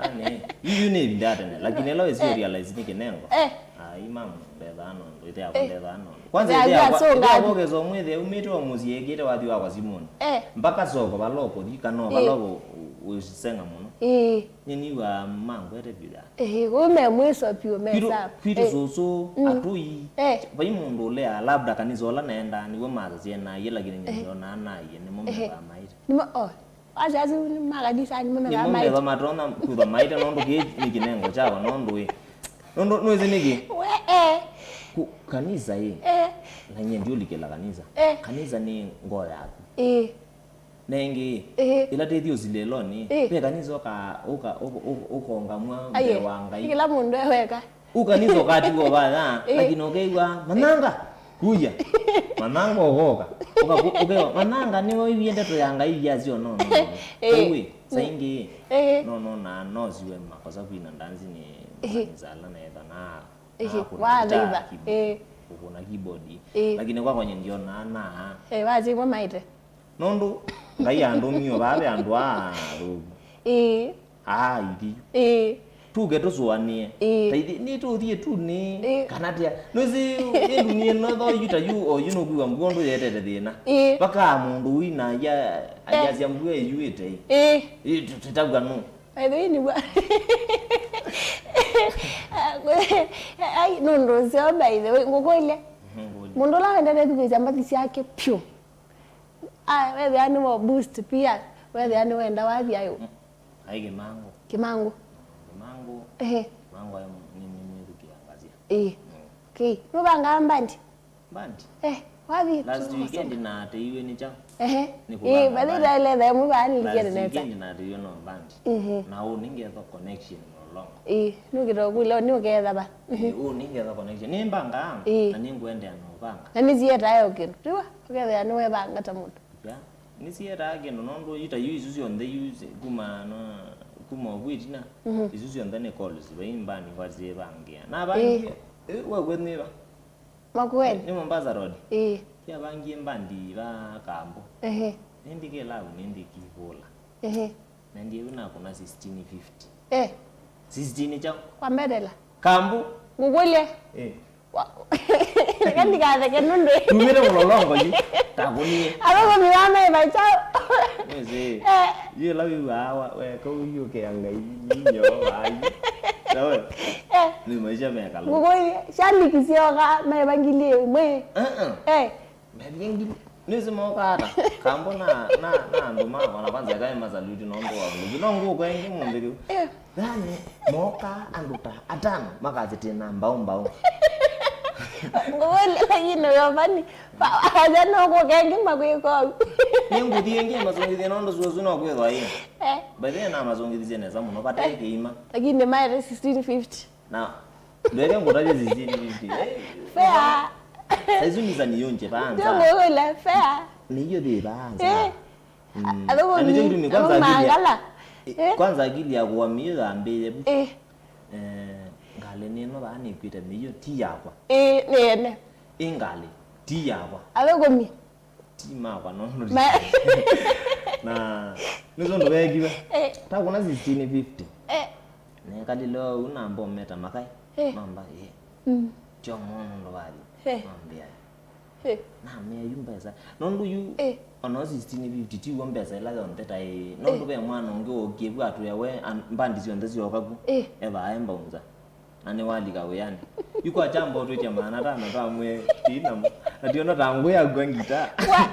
Ane, yu, yu nĩ ĩvinda ya tene, lakini ĩla wĩsĩ Eh. realize nĩ kĩnengo. Eh. Ai, mamu, ndethaa nũndũ, ĩthe yakwa Eh. ndethaa nũndũ. Kwanza Ĩthe ĩthe yakwa yakwa, ĩthe yakwa asũnga. ũkethwa ũmwĩthĩa umĩte wa mũsyĩ ekĩte wathi wakwa simũnĩ. Eh. Mpaka soko vala ũkũthi, kana o vala Eh. ũ-, ũ-, ũseng'a mũno. Eh. Nyie niw'aa mangwete vyũ ya. Eh, kũu me mwiso vyũ, me Kwitũ, sawa. kwitũ Eh. sũsũ, Mm. atũi, Eh. vai mũndũ ũlea, labda kanisa ũla naendaa, nĩw'o mathasye naie, lakini Eh. nyie ndionaa naie, nĩmo Eh. methamaĩte. Nĩmo, oh. Asyasi nĩ ma kanisa nĩmo Nĩmo methamaĩte. metha matonya kwĩthamaĩte nũndũ kĩĩ nĩ kĩnengo kyao nũndũ ĩ. Nũndũ nũĩsĩ nĩkĩ? We, eh. Ku-, kanisa ĩ. Eh. Na nyie ndiũlikĩla kanisa. Eh. Kanisa nĩ ngoo yaku. Ĩĩ. Na ĩngĩ, Ĩĩ. ĩla tĩthi ũsilĩlonĩ, Ĩĩ. ve kanisa ũka, ũka, ũka, ũka, ũkongamwa Aye, mbee wa Ngai. Kĩla mũndũ eweka. Ũkanisa ũkatigwo vaya, Ĩĩ. lakini ũkew'a, "Mananga, kuya." Mananga ũkoka. Ũka-, ũkew'a, "Mananga nĩwe wĩwie ndeto ya Ngai yasyo no, no, no." Eh. Ũwĩ, Mm. saingĩ, Eh. no, no, na no siwe makosa kwina ndanzi nĩ Eh. makanisa ala na etha na, Eh. na kuna Wa guitar, thaiva. keyboard, Eh. kũkũna keyboard. Eh. Lakini kwakwa nye ndiona na Eh, wazi mwa maite. Nũndũ Ngai andũmie vaa ve andũ aa athũku. Ĩĩ. Aa ithi. Ĩĩ. Tuke tũsũanĩe. Ĩĩ. Ta ithi, nĩtũthiĩ tu nĩ Ĩĩ. kana tia. Nũsĩ ĩndũ niĩ no tho yu ta yu o yu nũkwĩwa mbuo ndũ yetete thĩna. Ĩĩ. Vaka mũndũ wina ya Ĩĩ. ayasya mbuo ĩyuĩte. Ĩĩ. Ĩĩ, tũ-, tũtagwa nũ. By the way, nĩw'a. Ai, nũndũ ũseo, by the way, ngũkũlye. Mhm, ngũlye. Mũndũ ũla wendete thukĩĩsya mbathi syake pyũ. Ah, wethĩa nĩ wa boost pia, wethĩa nĩ wenda wathi ayo. Mm. Ai Kĩmangũ. Kĩmangũ. Kĩmangũ. Ehe. Kĩmangũ ayo nĩ, nĩ, nĩ mwĩthukĩa ngazia. Eh. Mm. Okay. Nũvangaa mbandi? Mbandi. Eh, wathi Last tu weekend masoma. Nateiwe nĩ kya? Ehe. Nĩ Eh, kũvanga bali mbandi. Ile ile mwe bani Last likere neta. Weekend nateiwe no mbandi. Mhm. Na ũũ nĩngetha connection no longo. Eh, nukito kule ni uketha ba. Eh, ũũ nĩngetha connection. Nĩ mbanga. Eh. Na nĩngwendea no banga. Na nĩ zieta yo kindu. Riwa, uketha nĩ we banga ta mũndũ. Ya, nĩsietaga kĩndũ nũndũ ita yu isu syonthe yu si-, kuma na, kuma ũvu ĩtina, Mhm. isu syonthe nĩ calls, vai mbani kwasie vangia. Na vangie, eh, we kwĩnĩva? Makueni? Nĩ Mombasa Road. Ĩĩ. Kĩavangie mbandi va Kambo. Ehe. Nĩndĩ kĩlavu, nĩndĩ kĩvũla. Ehe. Na ndiwe nakũna sixteen fifty. Eh. Sixteen chao. Kwa mbetela. Kambu. Ngũkũlye. Eh. Wa-, reka ndikatheke nũndũ. Tumĩte mũlolongo yu. Takũnie. Athũkũmi wa maĩva chao. Mwezi. Eh. Yĩla wĩw'aa wa-, weka ũyũkĩa Ngai nyinyo wayu. Sawa? Eh. Nĩ maisha mekalo. Ngũkũlye. Shabiki syoka maĩva ngili ĩmwe. Uh-uh. Eh. Methie ngili. Nĩsĩ moka ata? Kambo na, na, na andũ makwa, na kwanza ĩkaĩ masaluti nũndũ wa ũndũ. No ngũkwa ĩngĩ mũndũ kĩu. Eh. Yani, moka andũ ta atano, makasitĩna mbao mbao. Ngũkũlye, lakini ũyovani, aja no kũka ĩngĩ makwĩka ũu. Nĩ ngũthi ĩngĩ masungithie nũndũ susu no kwĩthwa ĩ. Eh. By the way, na masungithisye nesa mũno, vate kĩima. Lakini maere sixteen fifty. Na, ndweke ngũtavye sixteen fifty. Eh, Fair. Saizi mizani yonje panza. Ndio ngũkũlya fair. Nĩ iyo thĩ panza. Eh. Mm. Athũkũmi, Na nĩkyo kĩtumi kwanza akili ya, athũkũmi mangala. Eh, Eh. kwanza akili ya kũwa mĩio yambĩĩe vu. Eh. Eh, ngalĩ nĩno vaa nĩkwĩte mĩio ti yakwa. Eh, nĩ ene. Ĩ ngalĩ ti yakwa. Athũkũmi. Ti makwa, no no. Ma- Na nĩ ũndũ weekiwe. Eh. Takũna sixteen fifty. Eh. Nekalile ũu namba ũmeta makai. Eh. Mamba, eh. Mm. Tio mũno ndo vathi. Eh. Mambia. Eh. Namea yu mbesa. Nũndũ yu, Eh. ona sixteen fifty, ti w'o mbesa ĩla yonthe ta ĩ. Nũndũ Eh. ve mwana ũngĩ ũkie vu atwĩa we, an-, mbandi syonthe syoka vu. Eh. Eva aemba unza. Na nĩwalika wĩanĩ. Yu kwa kyamba ũtwĩtya maana atano twamwĩe tinamo. Na tiona ta ngũ yakwa ngita. Wa-,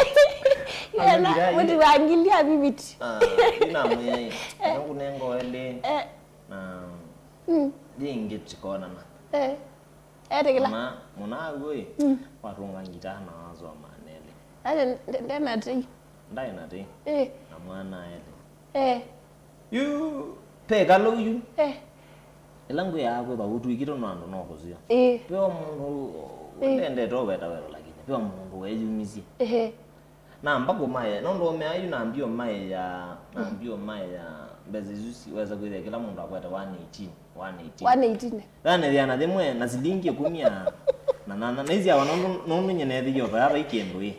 Ana yena, ngita mũti ĩ. Wa ngili ya viviti. Ah, tinamwĩe. Eh. Nĩkũnenga ũelĩ. Eh. Na Mm. yĩngĩ tikonana. Eh. Etĩkĩla. Mwana, mwana aguo ĩ. Mm. Watũnga ngita na wasoma nele. Ate nde-, ndenatei. Ndaĩ na tei. Eh. Na mwana aelĩ. Eh. Yu, te kalou yu. Eh. Ĩla ngwĩaa kwĩva ũtw'ĩkĩtwe no andũ no kũsio. Eh. Ve o mũndũ Eh. wendete ũveta welo, lakini ve o mũndũ weyumisye. Ehe. Namba kũmaĩa, nũndũ ũmea yu nambio maĩa, nambio maĩa mbesa isu si-, wesa kwĩthĩa kĩla mũndũ akwete one eighteen, one eighteen. One eighteen. Yanethĩa na yĩmwe na silingi ĩkũmi na, na, na, na, naisyawa nũndũ, nũndũ nye nethĩie o vaya vai kĩndũ ĩ.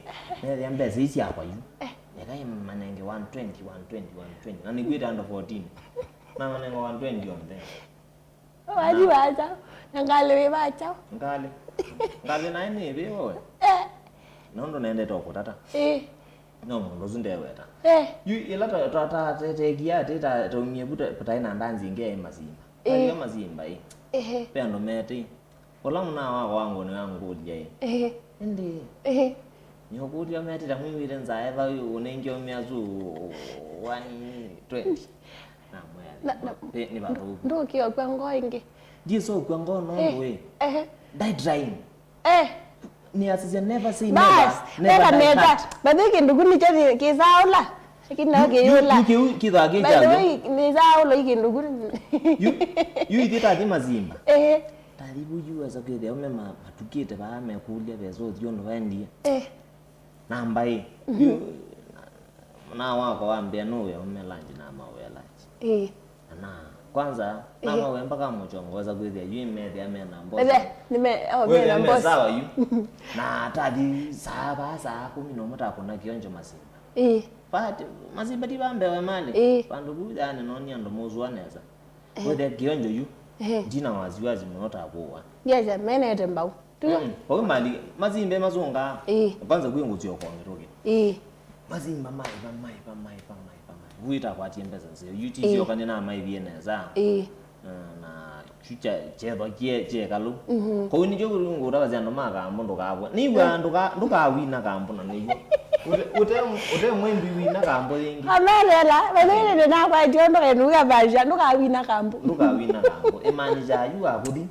Nethĩa mbesa ii syakwa yu. Eh. Eka ĩ manenge one twenty, one twenty, one twenty. Na nĩkwĩte andũ fourteen. Na manenge one twenty onthe. Wathi wacha, na ngalĩ wĩ vacha. Ngalĩ. Ngalĩ naĩ nĩ ĩvĩ we. Eh. Nũndũ nendete o kũtata. Eh. No mũndũ ũsu ndeweta. Eh. Yu ĩla ta, ta, ta, ta, tekia atĩ, ta, taumie vu ta, taĩ na ndanzi ĩngĩ yaĩ Masimba. Eh. Taĩ Masimba ĩ. Ehe. Ve andũ metĩ. Ũla mũna wakwa wa ngũnĩ wa ngũlya ĩ. Ehe. Ĩndĩ. Ehe. Nĩũkũlya metĩta mwĩw'ĩte nzaa eva ũnengie ũmĩa su one twenty. Namwĩa, na, na, nĩ vathũku. Ndũkĩokwa ngoo ĩngĩ. Ndiĩsokwa ngoo nũndũ ĩ. Ehe. Die trying. Eh. Nĩasisya never say never, bas, never die hard. But yu kĩndũ kũ nĩkyo kĩsaa ũla. Lakini no kĩyũla. Yu kĩu kĩthaa kĩ kyaku. By the way, nĩsaa ũla yu kĩndũ kũ. Yu, yu ithyĩ tathi Masimba. Ehe. Tathi vu yu wesa kwĩthĩa ũme ma-, matukĩte vaa mekũlya vesa ũthiũ nũvendie. Eh. Namba ĩ. Mhm. Yu, na, na wakwa wambĩa nũwĩa ũme lunch na mawĩa lunch. Ĩĩ. Na, kwanza, ĩĩ, namawĩa mpaka mũchongo wesa kwĩthĩa yu methĩa mena mbosi. Methĩa, nĩme-, oh, methĩa mena mbosi. Sawa yu. Na tathi saa vaa saa kũmi na ũmwe takũna kĩonjo Masimba. Ĩĩ. But Masimba ti vambewe mali. Ĩĩ. Vandũ vu yani noni andũ mosua nesa. Ehe. Wethe kĩonjo yu. Ehe. Ndina wasiwasi mũno ta kũwa. Yes, menete mbau. Tiyo? Mm. Kwa mali, Masimba masũngaa. Ĩĩ. Kwanza kwĩ ngũsio kwa mĩtũkĩ. Ĩĩ. Masimba maiva, maiva, maiva, maiva, maiva. Vuita kwatie mbesa nzeo. Ĩĩ. U T C okane na maivie nesa. Ĩĩ. Na, na Kyu kya kyethwa kyekalu. Mhm. Kwoou nĩkyo ngũtavasya andũ ma kambu ndũkavwa. Nĩw'a ndũka-, ndũkawina kambu na nĩw'o. Ũte, ũte, ũte mwĩmbi wina kambu yĩngĩ. Amerela, wethĩĩte nakwatie ũndũ kaĩnũka vasya, ndũkawina kambu. Ndũkawina kambu. Ĩmaanisha yu wakũthi,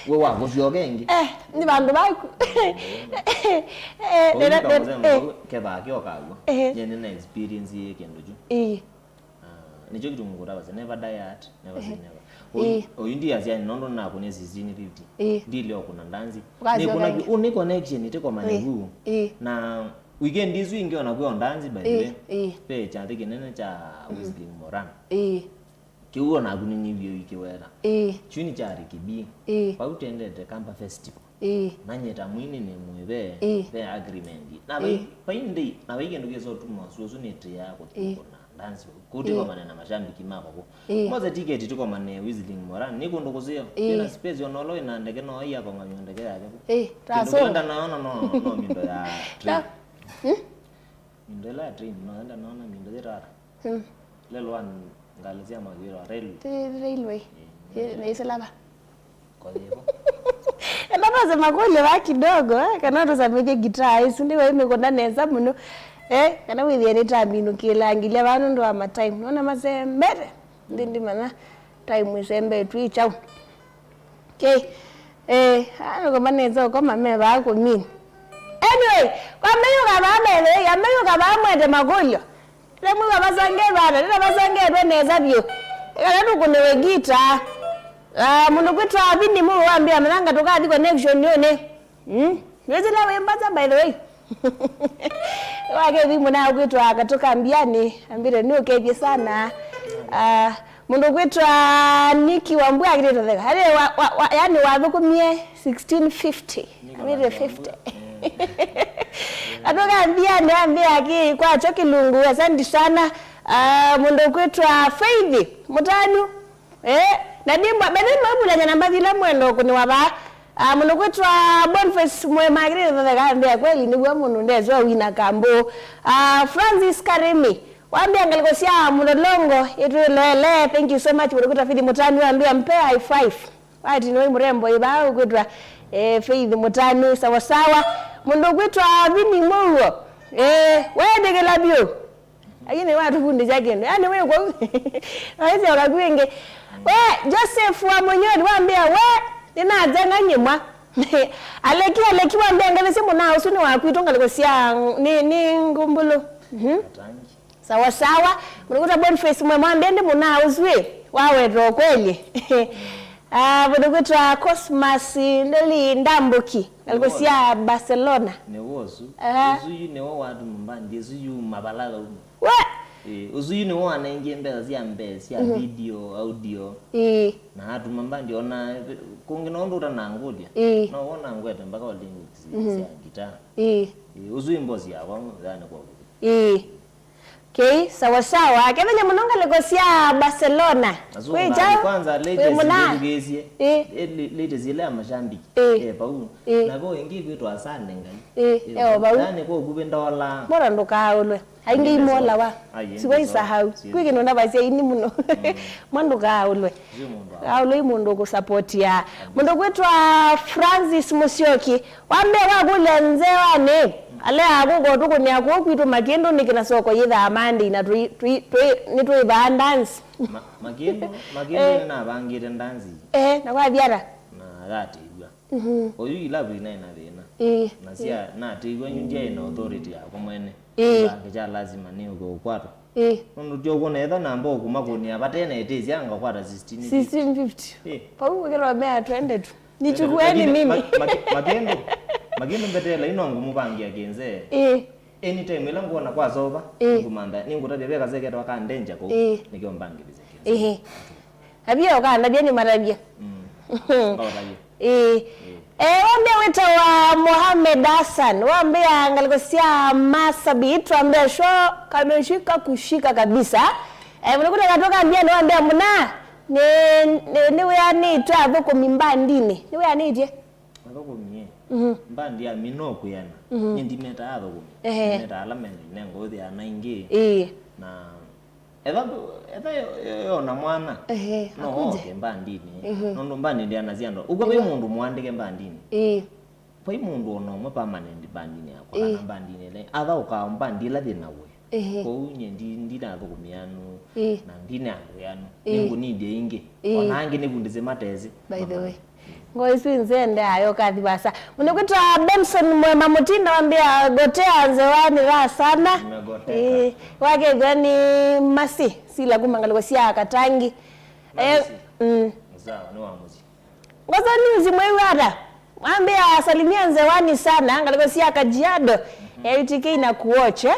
we wakũsyoka ĩngĩ. Eh, nĩ vandũ vaku. Eh, kwoou nĩla, nĩkamũsema eh, kethake ũkaw'a. Eh. Nye nĩna experience yĩ kĩndũ kyu. Ĩĩ. Ah, nĩkyo kĩtumi ngũtavasya, never die hard, never say never. Ĩĩ. Oyu, oyu ndiasya nĩ nũndũ nĩnakũnie sixteen fifty. Ĩĩ. Ndilea ũkũna ndanzi. Ũkasyoka ĩngĩ. Nĩkũna ũ, nĩ connection ĩtĩkomane vu. Ĩĩ. Na weekend isu ingĩ ona kwĩ o ndanzi, by the way. Ĩĩ. Ve kyathĩ kĩnene kya Whistling Moran. Ĩĩ. Kĩu onaku nĩnĩvie ũikĩweta. Ĩĩ. Kyu nĩ kya Ricky B. Ĩĩ. Vau tendete Kamba Festival. Ĩĩ. Nanyita mwini nĩ mwĩve, ĩĩ, ve agreement. Na vai, ĩĩ, vai ndĩ, na vai kĩndũ kĩsa ũtuma ũsu, ũsu nĩ tĩa kũthi, ĩĩ, kũna dance. Kũti, ĩĩ, kwa manena mashabiki makwa kũ. Ĩĩ. Mose ticket tukomane Whistling Moran, nĩ kũndũ kũseo. Ĩĩ. Ĩna space ona ũla ĩna ndeke no iya kong'anywa ndeke yake kũ. Ĩĩ, kĩndũ kĩla ndanaona no, no mindo ya train. Hmm? Mindo ĩla ya train, no ndanaona mindo yĩtata. Hmm. Lelwa ngalĩ sya mawĩra, railway. Ti railway. Ĩĩ. Nĩ ĩsĩ lava. Kwa hivyo. Enda twose makũlyo va kidogo, eh, kana tũsamĩthye gitaa ĩsu, nĩwe ĩmĩkũna nesa mũno. Eh, kana wĩthĩe nĩtaminũkĩlangĩlya va nũndũ wa matime. Nona masembete. Ndi, ndimanya time ĩsembetw'e ĩ kyaũ. Okay. Eh, ah, nũkoma nesa ũkoma me vaa kũmini. Anyway, kwa meyũka vaa, by the way, ameyũka vaa mwete makũlyo. Nĩmwĩwa vasangee vata, nĩna vasangetwe nesa vyũ. Ĩkala nũkũnĩwe ngita. Ah, mũndũ kwĩtwa Vini Mũũ wambĩa, "Manyanga tũkathi connection nĩũnĩ." Hmm? Nĩwĩsĩ la wĩ mbasa, by the way. Wake Vini Mũũ na kwĩtwa Katũka Mbiani, ambĩte nĩ ũkethye sana. Ah, mũndũ kwĩtwa Niki Wambua akĩtĩte theka. Yaani wa, wa, wa, yaani wathũkũmie sixteen fifty. Amĩte fifty. Atũka Mbiani ambĩa kĩ kwakyo kĩlungu, asante sana. Ah, mũndũ kwĩtwa Faith Mũtanu. Eh, na ndimba, bethe mwambulanya namba thila mwendo kũnĩwa vaa. Ah, mũndũ kwĩtwa Boniface Mwema akĩtĩte theka ambĩa kweli nĩw'o mũndũ ndeswa wina kambu. Ah, Francis Karimi. Wambĩa ngalĩko sya Mũlolongo, ĩtwĩloele. Thank you so much, mũndũ kwĩtwa Faith Mũtanu ambĩa mpe high five. Wati nĩ mũrembo ĩvaa ũkwĩtwa, eh, Faith Mũtanu, sawa sawa. Mũndũ ũkwĩtwa Vini Mũuo. Eh, weetĩkĩla vyũ. Lakini watũvundĩsya kĩndũ. Yaani wĩ kũu. Waisyoka kwingĩ. We, Joseph wa Mũnyoni wambĩa, we, nĩnateng'any'e mwa. Aleki, Aleki wambĩa, ngalĩsya mũna ũsu nĩ wakwitũ ngalĩko sya, nĩ, nĩ ngũmbũlũ. Mhm. Sawa sawa. Mũndũ kwĩtwa Boniface Mwema ambĩa, ndi mũna ũsu ĩ, waweta o kweli. Ah, mũndũ kwĩtwa Cosmas Ndeli Ndambũki, ngalĩko sya Barcelona. Nĩwe ũsu. Aha. Ũsu yu nĩwe watuma mbandi ĩsu yuma vala yauma. We! Ĩĩ, ũsu yu nĩwe wanengie mbesa sya mbee sya video, audio. Ĩĩ. Na atuma mbandi ona kũngĩ nũndũ ũtanangũlya. Ĩĩ. No wona ngwete mpaka o lyrics sya guitar. Ĩĩ. Ĩĩ, ũsu wĩ mbosi yakwa, yani kwa. Ĩĩ. Okay, sawa sawa. Kethĩle mũno ngalĩko sya Barcelona. Kwĩ kyaũ? Kwanza latest nĩthukĩĩsye. Ĩĩ. Eh, la-, latest ĩla ya mashabiki. Ĩĩ. Eh, pau. Ĩĩ. Na vo ĩngĩ kwĩtwa Asante Ngai. Ĩĩ, eh, eo pau. Yani kwa ũkuvĩ ndola. Mbona ndũkaaũlwe? Aingĩ imolawa. Ai, siwaisahau. Kwĩ kĩndũ ndavasya ini mũno. Mwa ndũkaaũlwe. Aũlwe i mũndũ ũkũsapotia. Mũndũ kwĩtwa Francis Musyoki. Wambĩa wakũlya nzewanĩ, alea kũko tũkũnĩa kũu kwitũ Makĩndũ nĩkĩ na soko yĩthaa Monday na tũi-, tũi-, tũi-, nĩtwĩvaa dance. Ma-, Makĩndũ, Makĩndũ nĩnavangĩte dance. Eh, na kwathiana? Na yatĩw'a. Mhm. Oyu ilavu inaĩ na thĩna. Ĩĩ. Na sya natĩw'a yu ndyaĩ na authority yakwa mwene. Ĩĩ. Kĩvange kya lazima nĩ ũkwatwa. Ĩĩ. Nũndũ tyo kwona etha namba ũkũmakũnĩa vate na ĩtĩsya ngakwata sixteen fifty. Sixteen fifty. Ĩĩ. Pau ũkĩromea twende tu. Nichukueni mimi. Makĩndũ, Makĩndũ mbetela ino ngũmũvangia kĩnze. Ĩĩ. Anytime ĩla ngwona kwasova, ĩĩ, ngũmantha, nĩngũtavya ve kase ketwa ka danger kũu, ĩĩ, nĩkĩo mbangĩthĩsya kĩnze. Ĩĩ. Avia ũkandavya nĩmatavye. Mm. Ngaũtavya. Ĩĩ. Ĩĩ. Eh, wambĩa wĩtawa Mohamed Hassan, wambĩa ngalĩko sya Marsabit, wambĩa sho kameshika kushika kabisa. Eh, mũnũkũta katũ ka mbianĩ wambĩa mũna, nĩ, nĩ, nĩwĩanĩtwe athũkũmi mbandinĩ. Nĩwĩanĩtye? Athũkũmi, eh. Mhm. Mbandi ya mino kwĩana. Mhm. Nĩ ndimetaa athũkũmi. Ehe. Ndimetaa ala mene, nengo ũthĩa na ingĩ. Ĩĩ. Na etha, etha yo, yo, yona mwana. Ehe, no akuje. Oke mbandinĩ. Mhm. Nũndũ mbandi ndĩanasya andũ. Ũkw'a vai mũndũ mũandĩke mbandinĩ. Ĩĩ. Vai mũndũ ona ũmwe permanent bandinĩ yakwa, ĩĩ, kana bandinĩ ĩla athaũkaa mbandi ĩla thĩna wĩ. Ĩĩ. Kwoou nyie ndi, ndinathũkũmĩa anu, ĩĩ, na ndina andũ anu. Ĩĩ. Nĩngũnindie ingĩ. Ĩĩ. Ona angĩ nĩvundĩsye matesĩ. By the way. Ngo isu inze nde ayo kathi vasa. Mũnũkwĩtwa Benson Mwema Mũtinda wambĩa gotea nzewani raha sana. Nimegotea. Ĩĩ. Wakethwa nĩ Masi, sila kuma ngalĩko sya Katangi. Eh, Masi. Mm. Sawa, nĩ wa mũsyĩ. Ngoso News mwĩw'a ata? Mwambĩa asalimia nzewani sana, ngalĩko sya Kajiado, ya U T K na kuoche.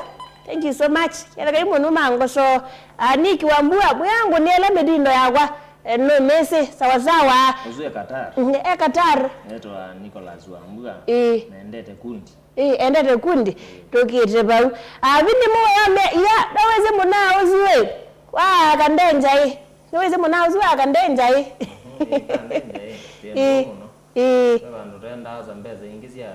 Thank you so much. Yathakai mũno ma ngoso. Ah, Nick Wambua, mwanangu nĩ ĩla mĩtindo yakwa, eh, no mesi, sawa sawa. Ũsu e Qatar. Mm, e Qatar. Naitwa Nicholas Wambua. Ĩĩ. Naendete kundi. Ĩĩ, endete kundi, tũkĩte vau. Ah, Vindi mũwe ya me, ya, ndawĩsĩ mũna ũsu ĩ. Wa kandenja ĩ. Nĩwĩsĩ mũna ũsu wa kandenja ĩ. Mhm, ĩĩ, kandenja ĩ. Ĩĩ, mũno. Ĩĩ. Ve vandũ tendaa sa mbesa ingĩ sya,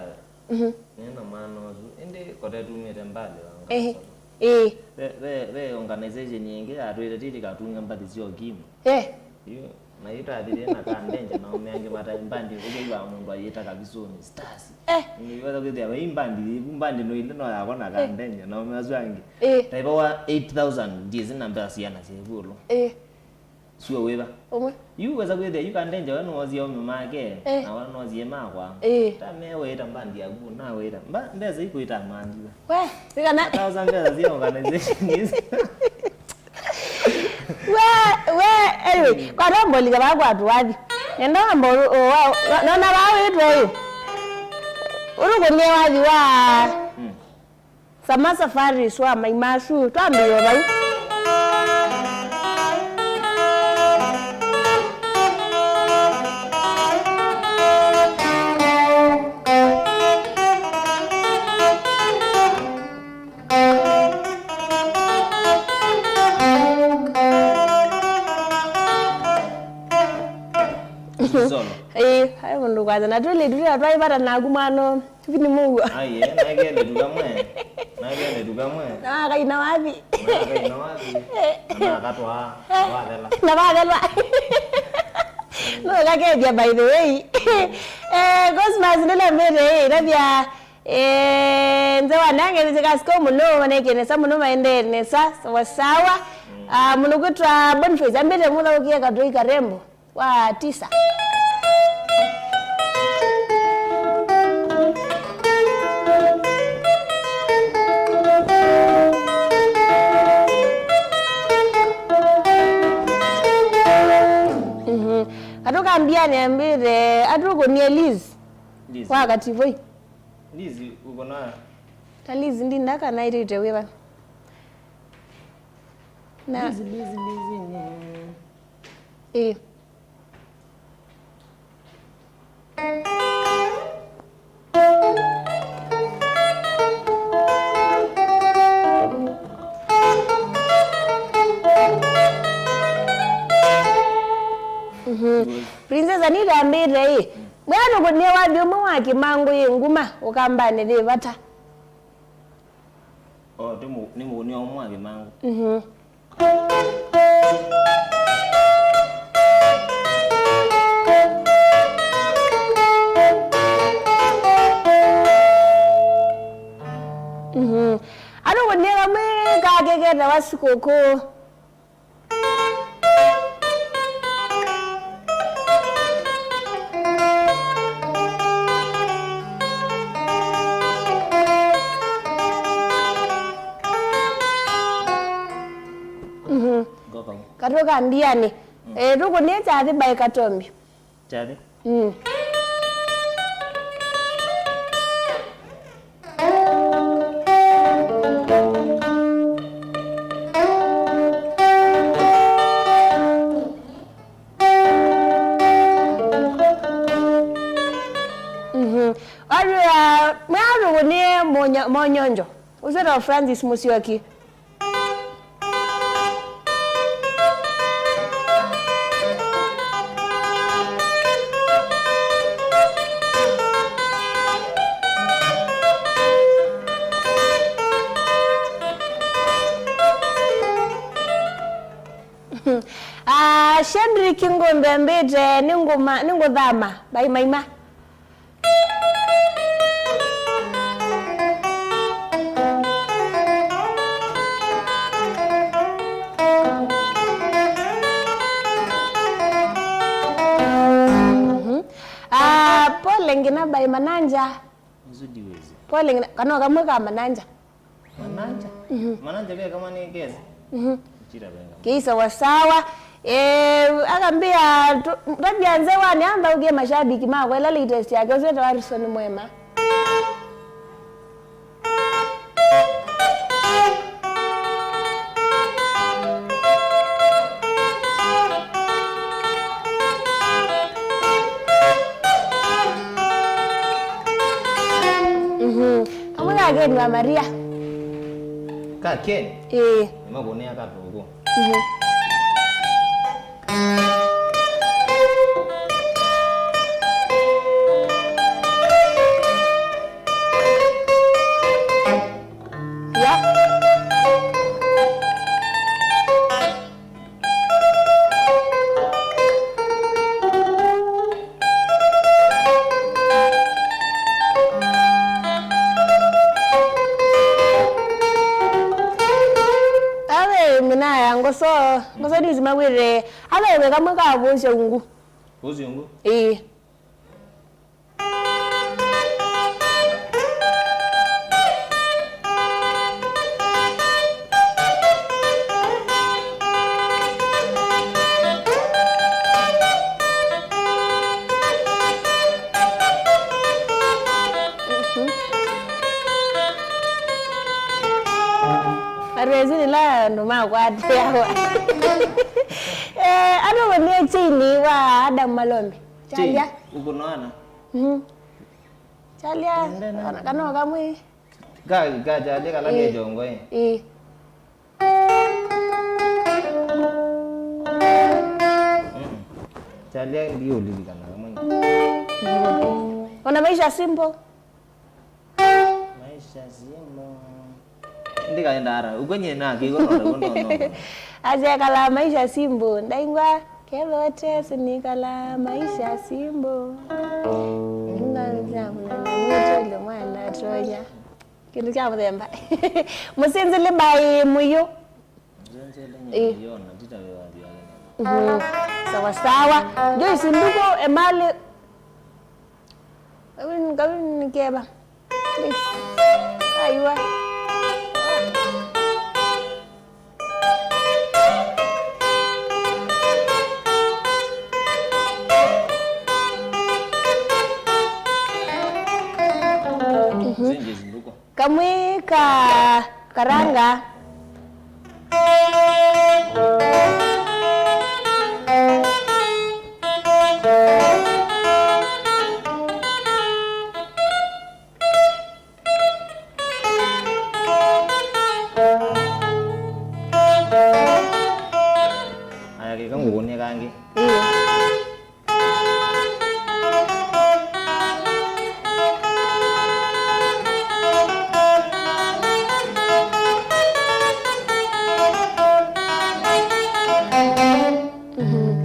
mhm, nĩ na mwana ũsu. Ĩndĩ kote tumĩte mbali wa, ĩĩ, ngaso. Ĩĩ. Ve, ve, ve organization ĩngĩ yatwĩte tĩtĩkatunge mbathi sya ũkimwi. Eh. Yu, na yu tathire na kandenja na ũme angĩ mataĩ mbandi, ũkĩw'a mũndũ ayĩta Kavisoni Stars. Eh. Nĩweza kwĩthĩa vai mbandi, vu mbandi no ile no yakwa na, eh, kandenja na ũme asu angĩ. Eh. Taiva wa eight thousand ndizi na mbesa siana sya ivulu. Eh. Sio wĩva. Ũmwe. Yu weza kwĩthĩa yu kandenja we nwosie ũme make, eh, na wa nwosie makwa. Eh. Ta me wĩta mbandi yaku, na wĩta. Mba, mbesa iku itamandiwa. We, sikana. Thousand mbesa sia organization isu. We, we, anyway, kwatambũlika vaa kwatũ wathi. Nenda wamba ũ-, ũ-, wa-, wa-, nona vaa wĩtwe ũyũ. Ũrũkũnie wathi wa, mm, Sama Safaris wa Maimasu. Twambĩĩe vau. Solo. Ĩĩ, hai mũndũ kwanja. Na tũlĩ tũlĩ twaivata naku mwana. Vini mũuo. Ai, eh, nake ndetu kamwe. Nake ndetu kamwe. Na wakaina wathi. Nake na wathi. Na akatwa. Wathela. Na wathela. No, kakethia, by the way. Eh, Cosmas, nĩla mbere, eh, ĩtavya, eh, nze wa nange nĩsĩ kasiko mũno, maneke nesa mũno, maendee nesa, sawa sawa. Mm. Ah, mũndũ kwĩtwa Boniface, ambĩte mũthaũkie katũi karembo wa tisa. Mhm. Katũ ka Mbianĩ ambĩte atũkũnie Liz. Liz. Wa Kativoi. Liz, ũkũna? Ta Liz ndinda kana aitĩte wĩva. Na Liz, Liz, Liz, nĩ. Ĩĩ. Mhm. Princess Anita ambĩte ĩ, mwĩanũkũnie wathi ũmwe wa kĩmangũ yĩ nguma, ũkambanĩ yĩ vata. O, nĩ mũ-, nĩ mũkũnĩa ũmwe wa kĩmangũ. Mhm. Mhm. Anũkũnie kamwe kake ketawa sikũkũ. Mhm. Ngoka. Katũ ka mbianĩ. Mm. Eh, tũkũnie kyathĩ by Katombi. Kyathĩ. Mm. Mhm. Arĩa, mwe arũgũnie Monyo-, Monyonjo. Ũsu wĩtawa Francis Musyoki. Ah, Shedrick Ngũmbe ambĩte, nĩngũma-, nĩngũthama, mbai maima. Mhm. Ah, pole ngina by Mananja. Nzudi wezi. Pole ngina, kana kamwe ka Mananja. Mananja? Mhm. Mananja ve kama ni kesi? Mhm. Chira venga. Kei sawa sawa. Eh, akambia tu-, tabia nze wani amba ugie mashabiki makwa ila latest yake, ũsu wĩtawa Harrison Mwema. Mhm. Kamwe ka Ken wa Maria. Ka Ken? Ĩĩ. Nĩmakũnĩa katũkũ. Mhm. Ya. Awe minaya ngoso, ngoso ndizi mawire, awe weka mweka kũsya ungu. Kũsya ungu? Ĩĩ. Arwezi nĩla andũ makwatĩawa. Eh, andũ nĩ Chaini wa Adam Malombi. Chaini, Chalia. Uko na wana? Mhm. Chalia, kana, kana kamwe. Ka, ka Chalia kala ke jongo, eh. Eh. Mm. Chalia ndiyo ulilikana kamwe. Ona maisha simple. Maisha simple. Ndikaenda ara, ukwenye na kigo no, no, no, no. Aje kala maisha simple. Ndaingwa, kelo tesi ni kala maisha simple. Inga jamu na mwana tonya. Kĩndũ kya mũthemba. Mũsenzele by Mũyũ. Mũsenzele. Ĩĩ. Nyamũ yona, ndita wĩwa ndio. Mhm. Sawa sawa. Joyce Nduku, Emali. Kawini, kawini keba. Please. Aiwa. Zingi zinduko. Kamwe ka karanga. Aya, kĩka ngũkũnĩe kangĩ. Ĩĩ. Mhm.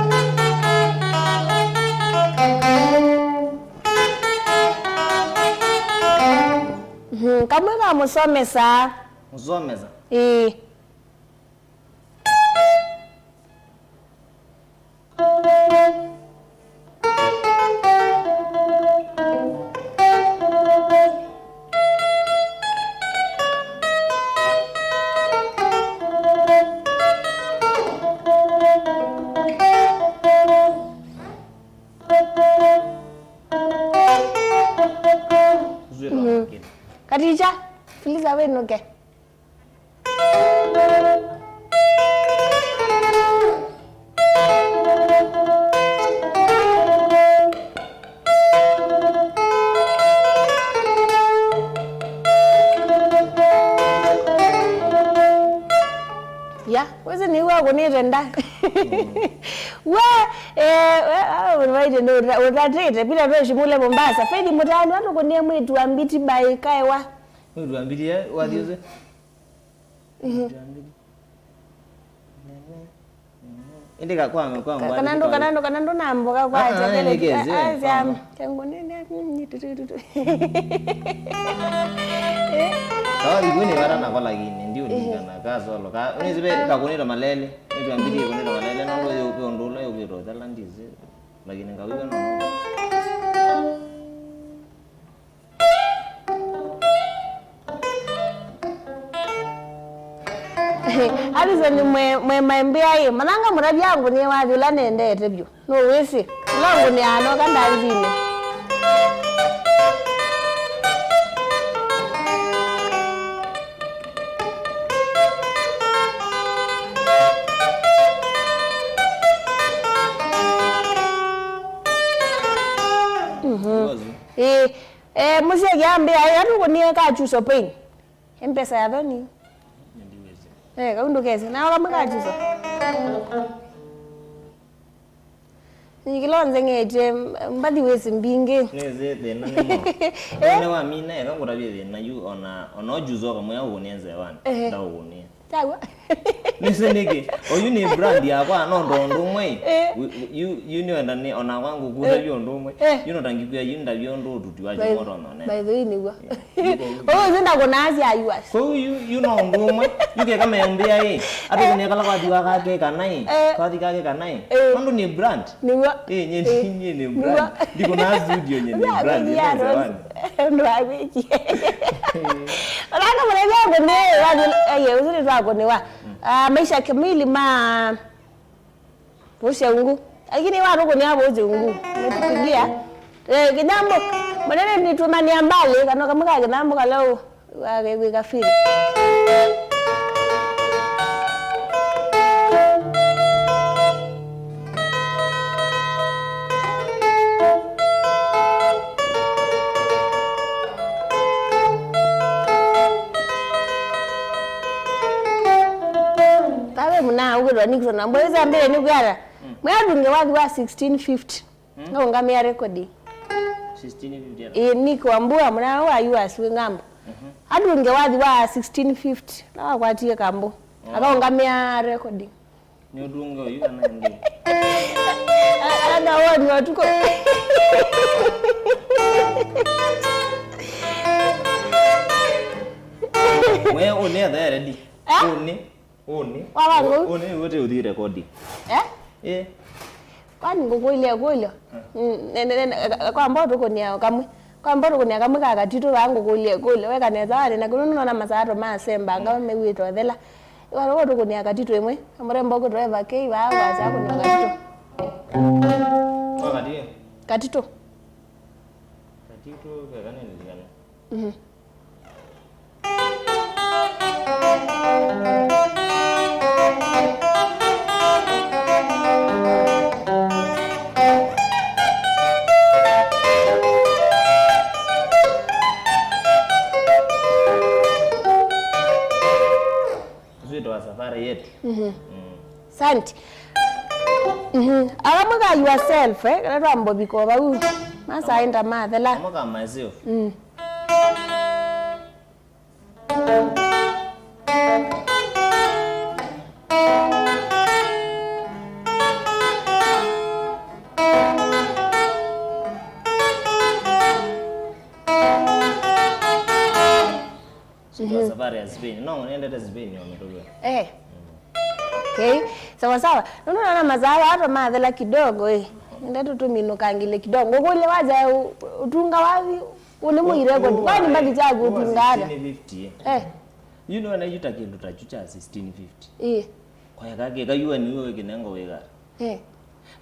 Mhm. Kamwe ka mũsomesa. Mũsomesa? Ĩĩ. Mhm. Katicha, tuliza wĩnũke. Ya, wĩsĩ nĩw'a ũkũnĩte nda. We, eh, we, ah, ũnaitye nĩ ũta-, ũtatĩte, pila tweshimule Mombasa. Faith Mũtanu, atũkũnie mwĩĩtu wa mbiti by kaewa. Mwĩĩtu wa mbiti, eh, wathi ũsĩ? Mhm. Ĩndĩ ka-, kwa, kwa, ka-, kwa, kana ndũ, kwa, kana ndũ, kana ndũ na mboka kwa, ah, ah, chakele, nĩ kezi, ah, ah, eh, syam-, kwa, kwa. Kyangu nene, mm, ni tutu, tutu. Eh? Kawa ikuwe nĩ vata nako lakini, ndiũningana, ehe, ka solo, ka, ũnĩsĩ ve kakũnĩta malele, nĩtwambĩtie kũnĩta malele, nũndũ yũ, yũ ũndũ ũla yũkĩte ũthela ndĩsĩ, lakini ngawĩw'a no. Alison mwe, mwe maembea ĩ, mananga mũtavya ngũnĩe wathi ũla nendete vyũ. Nũwĩsĩ, ũla ngũnĩaa noka ndanzinĩ. Mhm. Ĩĩ. Eh, mũsyai ambĩa, ĩ, atũkũnie kachuso pain. Mpesa ya thoni. Ndiwezi. Eh, kau ndũkesi. Nao kamwe kachuso. Nĩ kĩla nzeng'etye, mbathi wĩsĩ mbingĩ. Nĩsĩ thĩna nĩmo. Eh? Nĩ wamina, eka ngũtavye thĩna yu, ona, ona ũchuso kamwe ũkũnie nzewani. Ehe. Ndaũkũnie. Kyaw'a. Nĩsĩ nĩkĩ? Oyu nĩ brand yakwa, no ndo ũndũ ũmwe. Eh. Yu, yu, yu nĩwenda nĩ, ona kwangu kũtavya, eh, ũndũ ũmwe. Eh. Yu no tangĩkwĩa yu ndavya ũndũ ũtuti wa, by, chimoto none. By the way, nĩw'o. Yeah. Ũyũ ũsĩ ndakũnaa sya U S. Kũu yu, yu no ũndũ ũmwe. Yu keka meũmbĩa ĩ. Atũkũnie kala kwathi wa kake kana ĩ. Eh. Kwathi kake kana ĩ. Eh. Nũndũ nĩ brand. Nĩw'o. Ĩ, nye, eh, nye nĩ brand. Nĩw'o. Ndikũnaa studio nye nĩ brand. Nĩw'o. Nĩw'o. Ndũ akwĩkie. Onaka mũnene ngũnĩe, wathi, eye, ũsu nĩtwakũnĩwa. Mm. Ah, maisha kamili ma Vũsya ungu. Lakini watũkũnĩa vũsya ungu. Umetupigia. Eh, kĩnyambũ. Mũnene nĩtũmanĩa mbali, kano kamwe ka kĩnyambũ kala ũ, wa, wĩ kafiri. Tawe mũna ũkĩtwa Nixon, na mbweza mbele nĩ kwĩana. Mm. Mwĩ adunge wathi wa sixteen fifty. Mm. Akaũngamĩa rekondi. Sixteen fifty. Ĩĩ, Nick Wambua, mũna wa U S wĩ ng'ambo. Mhm. Adunge wathi wa sixteen fifty, na wakwatie kambo. Oh. Akaũngamĩa rekondi. Nĩ ũdunge ũyu kana ĩndĩ? A-, ana woni watuko. We ũnĩ athere di. Eh? Ũnĩ. Ũnĩ. Wa, wa, ngũ- ũnĩ ũte ũthi rekondi. Eh? Eh. Kwani ngũkũlya ĩkũlyo? Mm. Mm, ne, ne, ne, ka-, ka-, kwamba ũtũkũnĩa kamwe. Kwamba ũtũkũnĩa kamwe ka katitũ vaa ngũkũlya ĩkũlyo. Weka nesa wani na kũnũ nũnona masato ma semba, mm, ngao mewĩtwa thela. Wala ũtũkũnĩa katitũ ĩmwe. Mũrembo kũtwa Eva K vaa wasya kũnĩa katitũ. Kwa katitũ? Katitũ. Katitũ keka nĩlilikana. Mhm. Biashara yetu. Mhm. Mm. Asante. Mhm. Ala mwĩka yourself, eh, kana twambo viko vau. Masaenda mathela. Amaka myself. Mm. Sikuwa safari ya Spain. No, nendete Spain ya mtoro. Eh. Okay. Sawa sawa. Nũndũ naona masaa ata mathela kidogo, eh. Ndeto tuminũkangile kidogo. Ngũkũlye waja u-, utunga wathi? Ũnĩ mũire kwani mbathi kyaku ũtunga ata? Sixteen fifty, eh. Eh. You know, na yuta kĩndũ ta kyu kya sixteen fifty. Eh. Kwa yaka kĩka yuwe niwe wĩkĩnengo wĩga. Eh.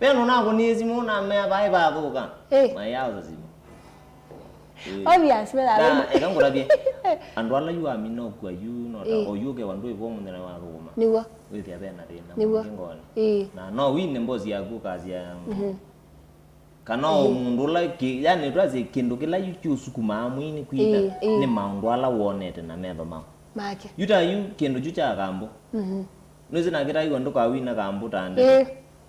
Ve nũnakũnie simũ na mea vaĩ vathũka. Eh. Mayao za simũ. Eh. Obvious, mela. Na eka ngũtavye. Andũ ala yu amina ũkua yu, no ta, eh, o yu ũkewa ndwĩ vo mũthenya wa thũkũma. Nĩw'o. Wĩthĩa ve na thĩna. Nĩw'o. Mũingĩ ngoonĩ. Eh. Na no wine mbosi yaku ũkasya. Mhm. Kana o mũndũ ũla kĩ-, yani, twasye kĩndũ kĩla yu kĩũsukumaa mwĩĩnĩ kwitha, ĩĩ, ĩĩ, nĩ maũndũ ala wonete na metho maku. Make. Yu ta yu kĩndũ kyu kya kambũ. Mhm. Nĩwĩsĩ nake ta yu andũ kawina kambũ ta ndeto. Ĩĩ.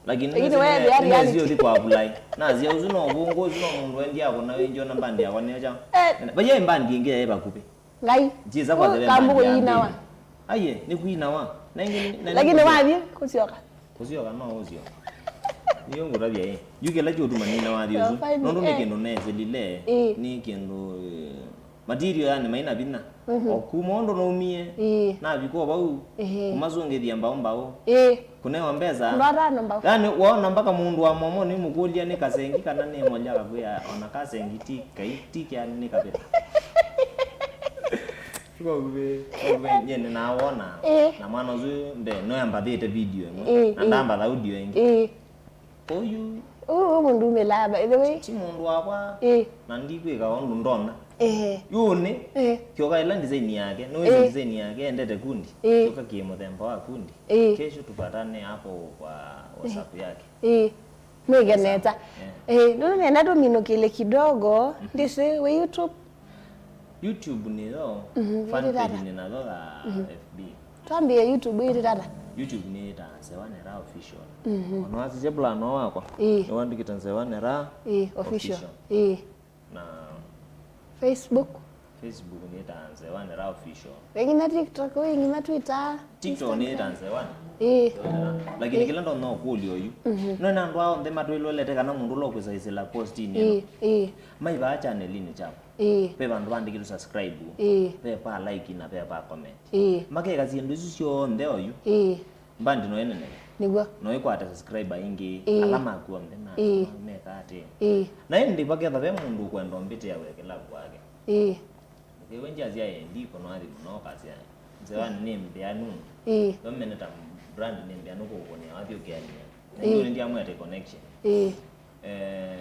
Lakini, lakini nĩwĩsĩ wewe nĩ-, yani, nĩwĩsĩ ũthi kwa apply. Nasya ũsu no ũvũngũ, ũsu no mũndũ wendia akũna wĩngĩ ona mbandi yakwa nĩyo kya. Eh. Vaya mbandi ĩngĩ yaĩ vakuvĩ. Ngai. Njiza kwa thebe kambũ mbandi ya kũinawa. Mbĩ. Aiye, nĩ kuinawa. Na ĩngĩ nĩ, na lakini nĩ wathi kũsyoka. Kũsyoka no ũsyoka. Nĩyo ngũtavya ĩ. Yu kĩla kĩũtuma nina wathi ũsu. Fine, nũndũ nĩ, eh, kĩndũ nesilile, ĩ, nĩ kĩndũ, eh, material yani maina vinya. Mhm. O kuma ũndũ naumie, ĩ, navika o vau, ehe, kũmasũngĩthia mbau mbau. Ĩ. Kũnewa mbesa. Andũ atano mbau. Yani, waona mpaka mũndũ wa momoni mũkũlya nĩ kasengi kana nĩ molya kakwĩa, ona kasengi ti kai, ti kya nĩ kavĩla. Kwa uwe, kwa uwe, nye nĩ nawona. Ĩ. Na mwana ũsu mbe, no yambathĩte video ĩmwe. Ĩ, na ĩ, ndambatha audio ĩngĩ. Ĩ. Ũyu. Ũyũ mũndũ umĩlaa, by the way. Ti mũndũ wakwa. Ĩ. Na ndikwĩka ũndũ ndona. Ehe. Yu nĩ. Ĩ. Kyoka ĩla design yake, nĩwĩsĩ, ĩ, design yake, endete kundi. Ĩ. Kyoka kĩ mũthemba wa kundi. Ĩ. Kesho tupatane hapo kwa WhatsApp yake. Ĩ. Mwĩke nesa. Eh. Eh, nũndũ nenda tũminũkĩle kidogo, mhm, ndĩsĩ wĩ YouTube? YouTube nĩyo, mhm, fan page nĩ nayo ya, mhm, F B. Twambie YouTube ĩtĩ tata? YouTube nĩ ta Nzewa Nera Official. Mhm. Ona wasisya plan wakwa, ĩĩ, nĩwandĩkĩte Nzewa Nera, ĩĩ, Official. Official. Ĩĩ. Na Facebook? Facebook nĩ ta Nzewa Nera Official. Wĩ nginya TikTok, wĩ nginya Twitter, TikTok nĩ ta Instagram. Nzewa Nera. Ĩĩ. Nzewa Nera. Lakini, ĩĩ, kĩla ndonya ũkũlyo ũyu. Mhm. Nona andũ ao onthe matwĩlolete kana mũndũ ũla ũkwĩsa ĩsĩla post-inĩ ĩno. Ĩĩ, ĩĩ. Mai vaa channel-inĩ kyakwa. Ĩĩ. Ve vandũ vandĩkĩtwe subscribe. Ĩĩ. Ve pa like na ve pa comment. Ĩĩ. Makeka syĩndũ isu syonthe oyu. Ĩĩ. Mbandi no ĩneneve. Nĩw'o. No ĩkwate subscriber ingĩ, ĩĩ, ala maku onthe ma-, ĩĩ, ma-, meka atĩ. Ĩĩ. Na ĩndĩ vaketha ve mũndũ ũkwenda ũmbĩtĩa wĩkĩla kwake. Ĩĩ. Ĩwe ndyasya ĩĩ, ndikũnwa thimũ, no ũkasya, Nzewa nĩ mbĩanu. Ĩĩ. Yo mene ta brand nĩ mbĩanu kũkũnĩa wathi ũkĩanĩa. Na, ĩĩ, ĩndĩ ndiamwete connection. Ĩĩ. Eh,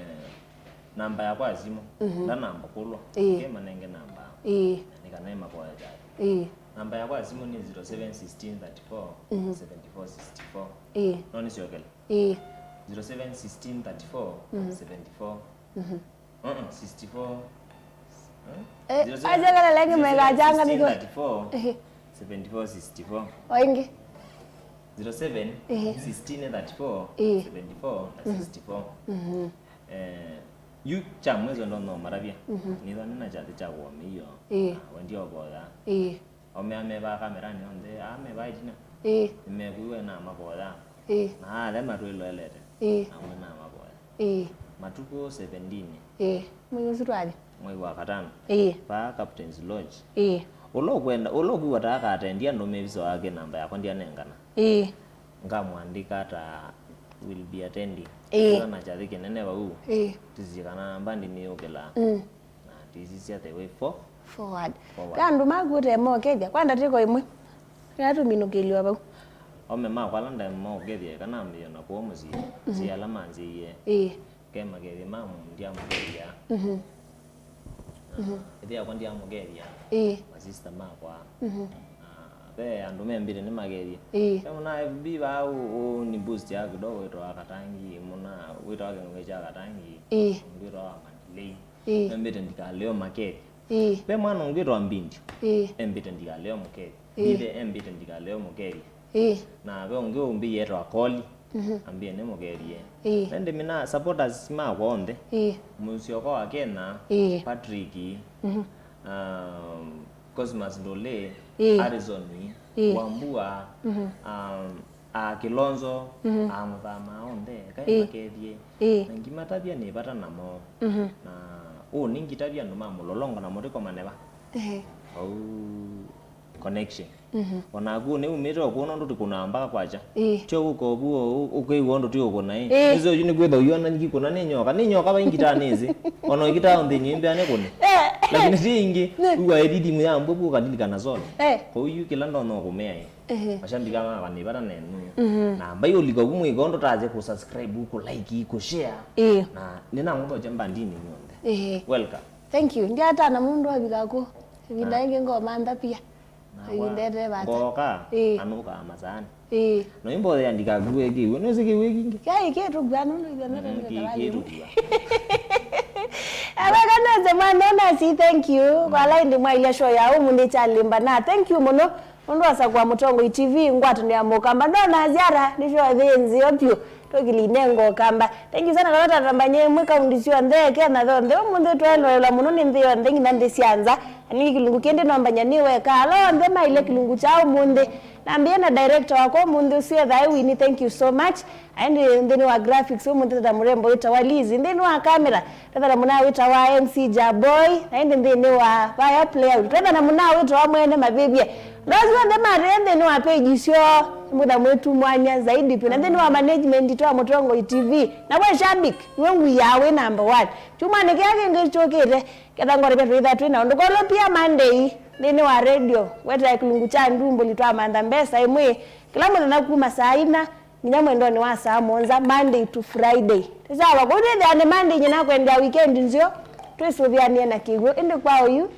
namba yakwa ya simũ, mhm, ndanamba kũlwa. Ĩĩ. Ke manenge namba. Ĩĩ. Na nĩ kana ĩmakoe thayũ. Ĩĩ. Namba yakwa ya simũ nĩ zero seven sixteen thirty-four, mhm, seventy-four sixty-four. Ĩĩ. No nĩsyokele. Ĩĩ. Zero seven sixteen thirty-four, mhm, seventy-four. Mhm. Uh-uh, sixty-four. Eh, eh, aja kala lengi mega janga niko. Zero seven sixteen thirty-four, ehe, seventy-four sixty-four. Oingi. Zero seven, ehe, sixteen thirty-four, ehe, seventy-four na, mhm, sixty-four. Mhm. Eh, yu kya mwezi ndo no maravya. Mhm. Nitho nina kyathi kya kuomi iyo. Ehe. Ah, wendi oboya. Ehe. Omea mevaa kamerani onthe, aa mevaa itina. Ĩĩ. Nĩmekũiwe na mavoya. Ĩĩ. Na ala matwĩloelete. Ĩĩ. Amwe na mavoya. Ĩĩ. Matukũ seventeen. Ĩĩ. Mwei ũsu twathi. Mwei wa katano. Ĩĩ. Vaa Captain's Lodge. Ĩĩ. Ũla ũkwenda, ũla ũkwĩw'a ta akatendia ndũmĩvisa wake namba yakwa ndyanengana. Ĩĩ. Ngamwandĩka ta will be attending. Ĩĩ. Ĩla na kyathĩ kĩnene vau. Ĩĩ. Tĩsĩ kana mbandi nĩyũkĩlaa. Mm. Na tĩsisya the way for forward. Forward. Ve andũ maku ũtemokethya kwa ndatĩko ĩmwe. Ĩla tũminũkĩlw'a vau. Aume makwa ala ndemokethya eka nambĩĩa na kũu mũsyĩ. Mhm. Syĩ ala manzĩie. Ĩĩ. Ke makethya ma mũndũ ndiamũkethya. Mhm. Na, mhm, ĩthe yakwa ndiamũkethya. Ĩĩ. Masista makwa. Mhm. Na ve andũ membĩte nĩmakethye. Ĩĩ. Ve mũna F B vaa ũ, ũ, ni boost ya kidogo wĩtawa Katangi, mũna wĩtawa kĩng'ũĩ kya Katangi. Ĩĩ. Mũndũ wĩtawa Mandilei. Ĩĩ. Embĩte ndikaleo makethye. Ĩĩ. Ve mwana ũngĩ wĩtawa Mbindi. Ĩĩ. Embĩte ndikaleo mũkethye. Ĩĩ. Ithe embĩte ndikaleo mũkethye. Ĩĩ. Na ve ũngĩ ũmbĩie etwa Koli. Mhm. Ambie nĩ mũkelie. Ĩĩ. Na ĩndĩ mina supporters makwa onthe. Ĩĩ. Mũsyoko wa Kenya, Ĩĩ. Patrick, Mhm. um, Cosmas Ndole, Ĩĩ. Harrison, Ĩĩ. Wambua, Mhm. um, a Kilonzo, Mhm. a Mũthama onthe, kai Ĩĩ. makethie. Ĩĩ. Na ngimatavya nĩ vata namo. Mhm. Na ũũ nĩ ngitavya andũ ma Mũlolongo na mũtikomane va. Ehe. Au connection. Mhm. Onaku nĩ umĩte o kũu nũndũ tũkũnaa mpaka kwakya. Ĩĩ. Tyo ũka ũvu ũkĩw'a ũndũ ti ũkũna ĩ. Ĩĩ. Nĩsĩ ũyu nĩkwĩtha ũyona nyikũna nĩ nyoka. Nĩ nyoka vaingitaa nĩsĩ. Ona ũkitaa nthĩnĩ mbĩa nĩ kũne. Eh. Lakini ti ingĩ. Nĩ. Uwa ĩthi thimũ ya mbwe vuka ndilikana zone. Eh. Kwa hiyo kĩla ndonya kũmea ĩ. Ehe. Mashabiki ama vanĩvata nenu. Mhm. Na mbai ũlika vu mwĩko ndo taze kũ subscribe, kũ like, kũ share. Ĩĩ. Na nĩna ngũthoja mbandini nyonthe. Ehe. Welcome. Thank you. Ndiatana mũndũ avika kũ. Ĩvinda Na. Ĩngĩ ngomantha pia. Na Ĩvinda wa- ĩte vata. Ngoka, Ĩĩ. Anũkaa masaani. Ĩĩ. No imbo ya ndika kuwe kiwe. No siki wiki ngi. Kai ke tu gwa no no ya no Mm, ki- ki tu gwa. Abakanose mwana ona si thank you. Kwa line mwa ile show ya umu ni chalimba na thank you mũno. Nũndũ wa sakwa Mũtongoi T V, ngwatanĩo ya Mũkamba. Ndona ziara, nĩsyo thĩ nzeo vyũ. Tũkilinengo Kamba. Thank you sana, kana tatambanye mwĩ kaunti syonthe, Kenya yonthe. Ũmũnthĩ twaeloelwa mũno nĩ nthĩ yonthe, nginya nthĩ sya nza. Ani kĩlungu kĩndĩ nombanya nĩ weka. Ala onthe maile kĩlungu kya ũmũnthĩ. Nambie na director wakwa ũmũnthĩ ũsu ethae Winnie, thank you so much. Aende nthĩnĩ wa graphics, ũmũnthĩ tata mũrembo wĩtawa Liz. Nthĩnĩ wa camera, tata na mũna wĩtawa M C Jaboy. Na ĩndĩ nthĩnĩ wa Fire Player, tata na mũna wĩtawa Mwene Mavĩvye. Ndosi onthe marĩe nthĩnĩ wa page icio, mũtha mwĩtumwanya zaidi pina nthĩnĩ wa management itũ ya Mũtongoi T V. Na we shabik, nĩwe ngui ya wĩ number one. Kyumwanĩ kĩya kĩngĩ kyũkĩte, ketha ngore pia twĩtha twĩ na ũndũ kolo pia Monday nthĩnĩ wa radio, wetae kĩlungu kya ndumbũli twamantha mbesa ĩmwe kĩla mũthenya kuma saa ina nginya mwendonĩ wa saa mũonza, Monday to Friday. Tĩsawa kũu nĩthĩa nĩ Monday nyina kwendea weekend nzeo, twĩsũvĩanĩe na kĩw'ũ, ĩndĩ kwa ũyu,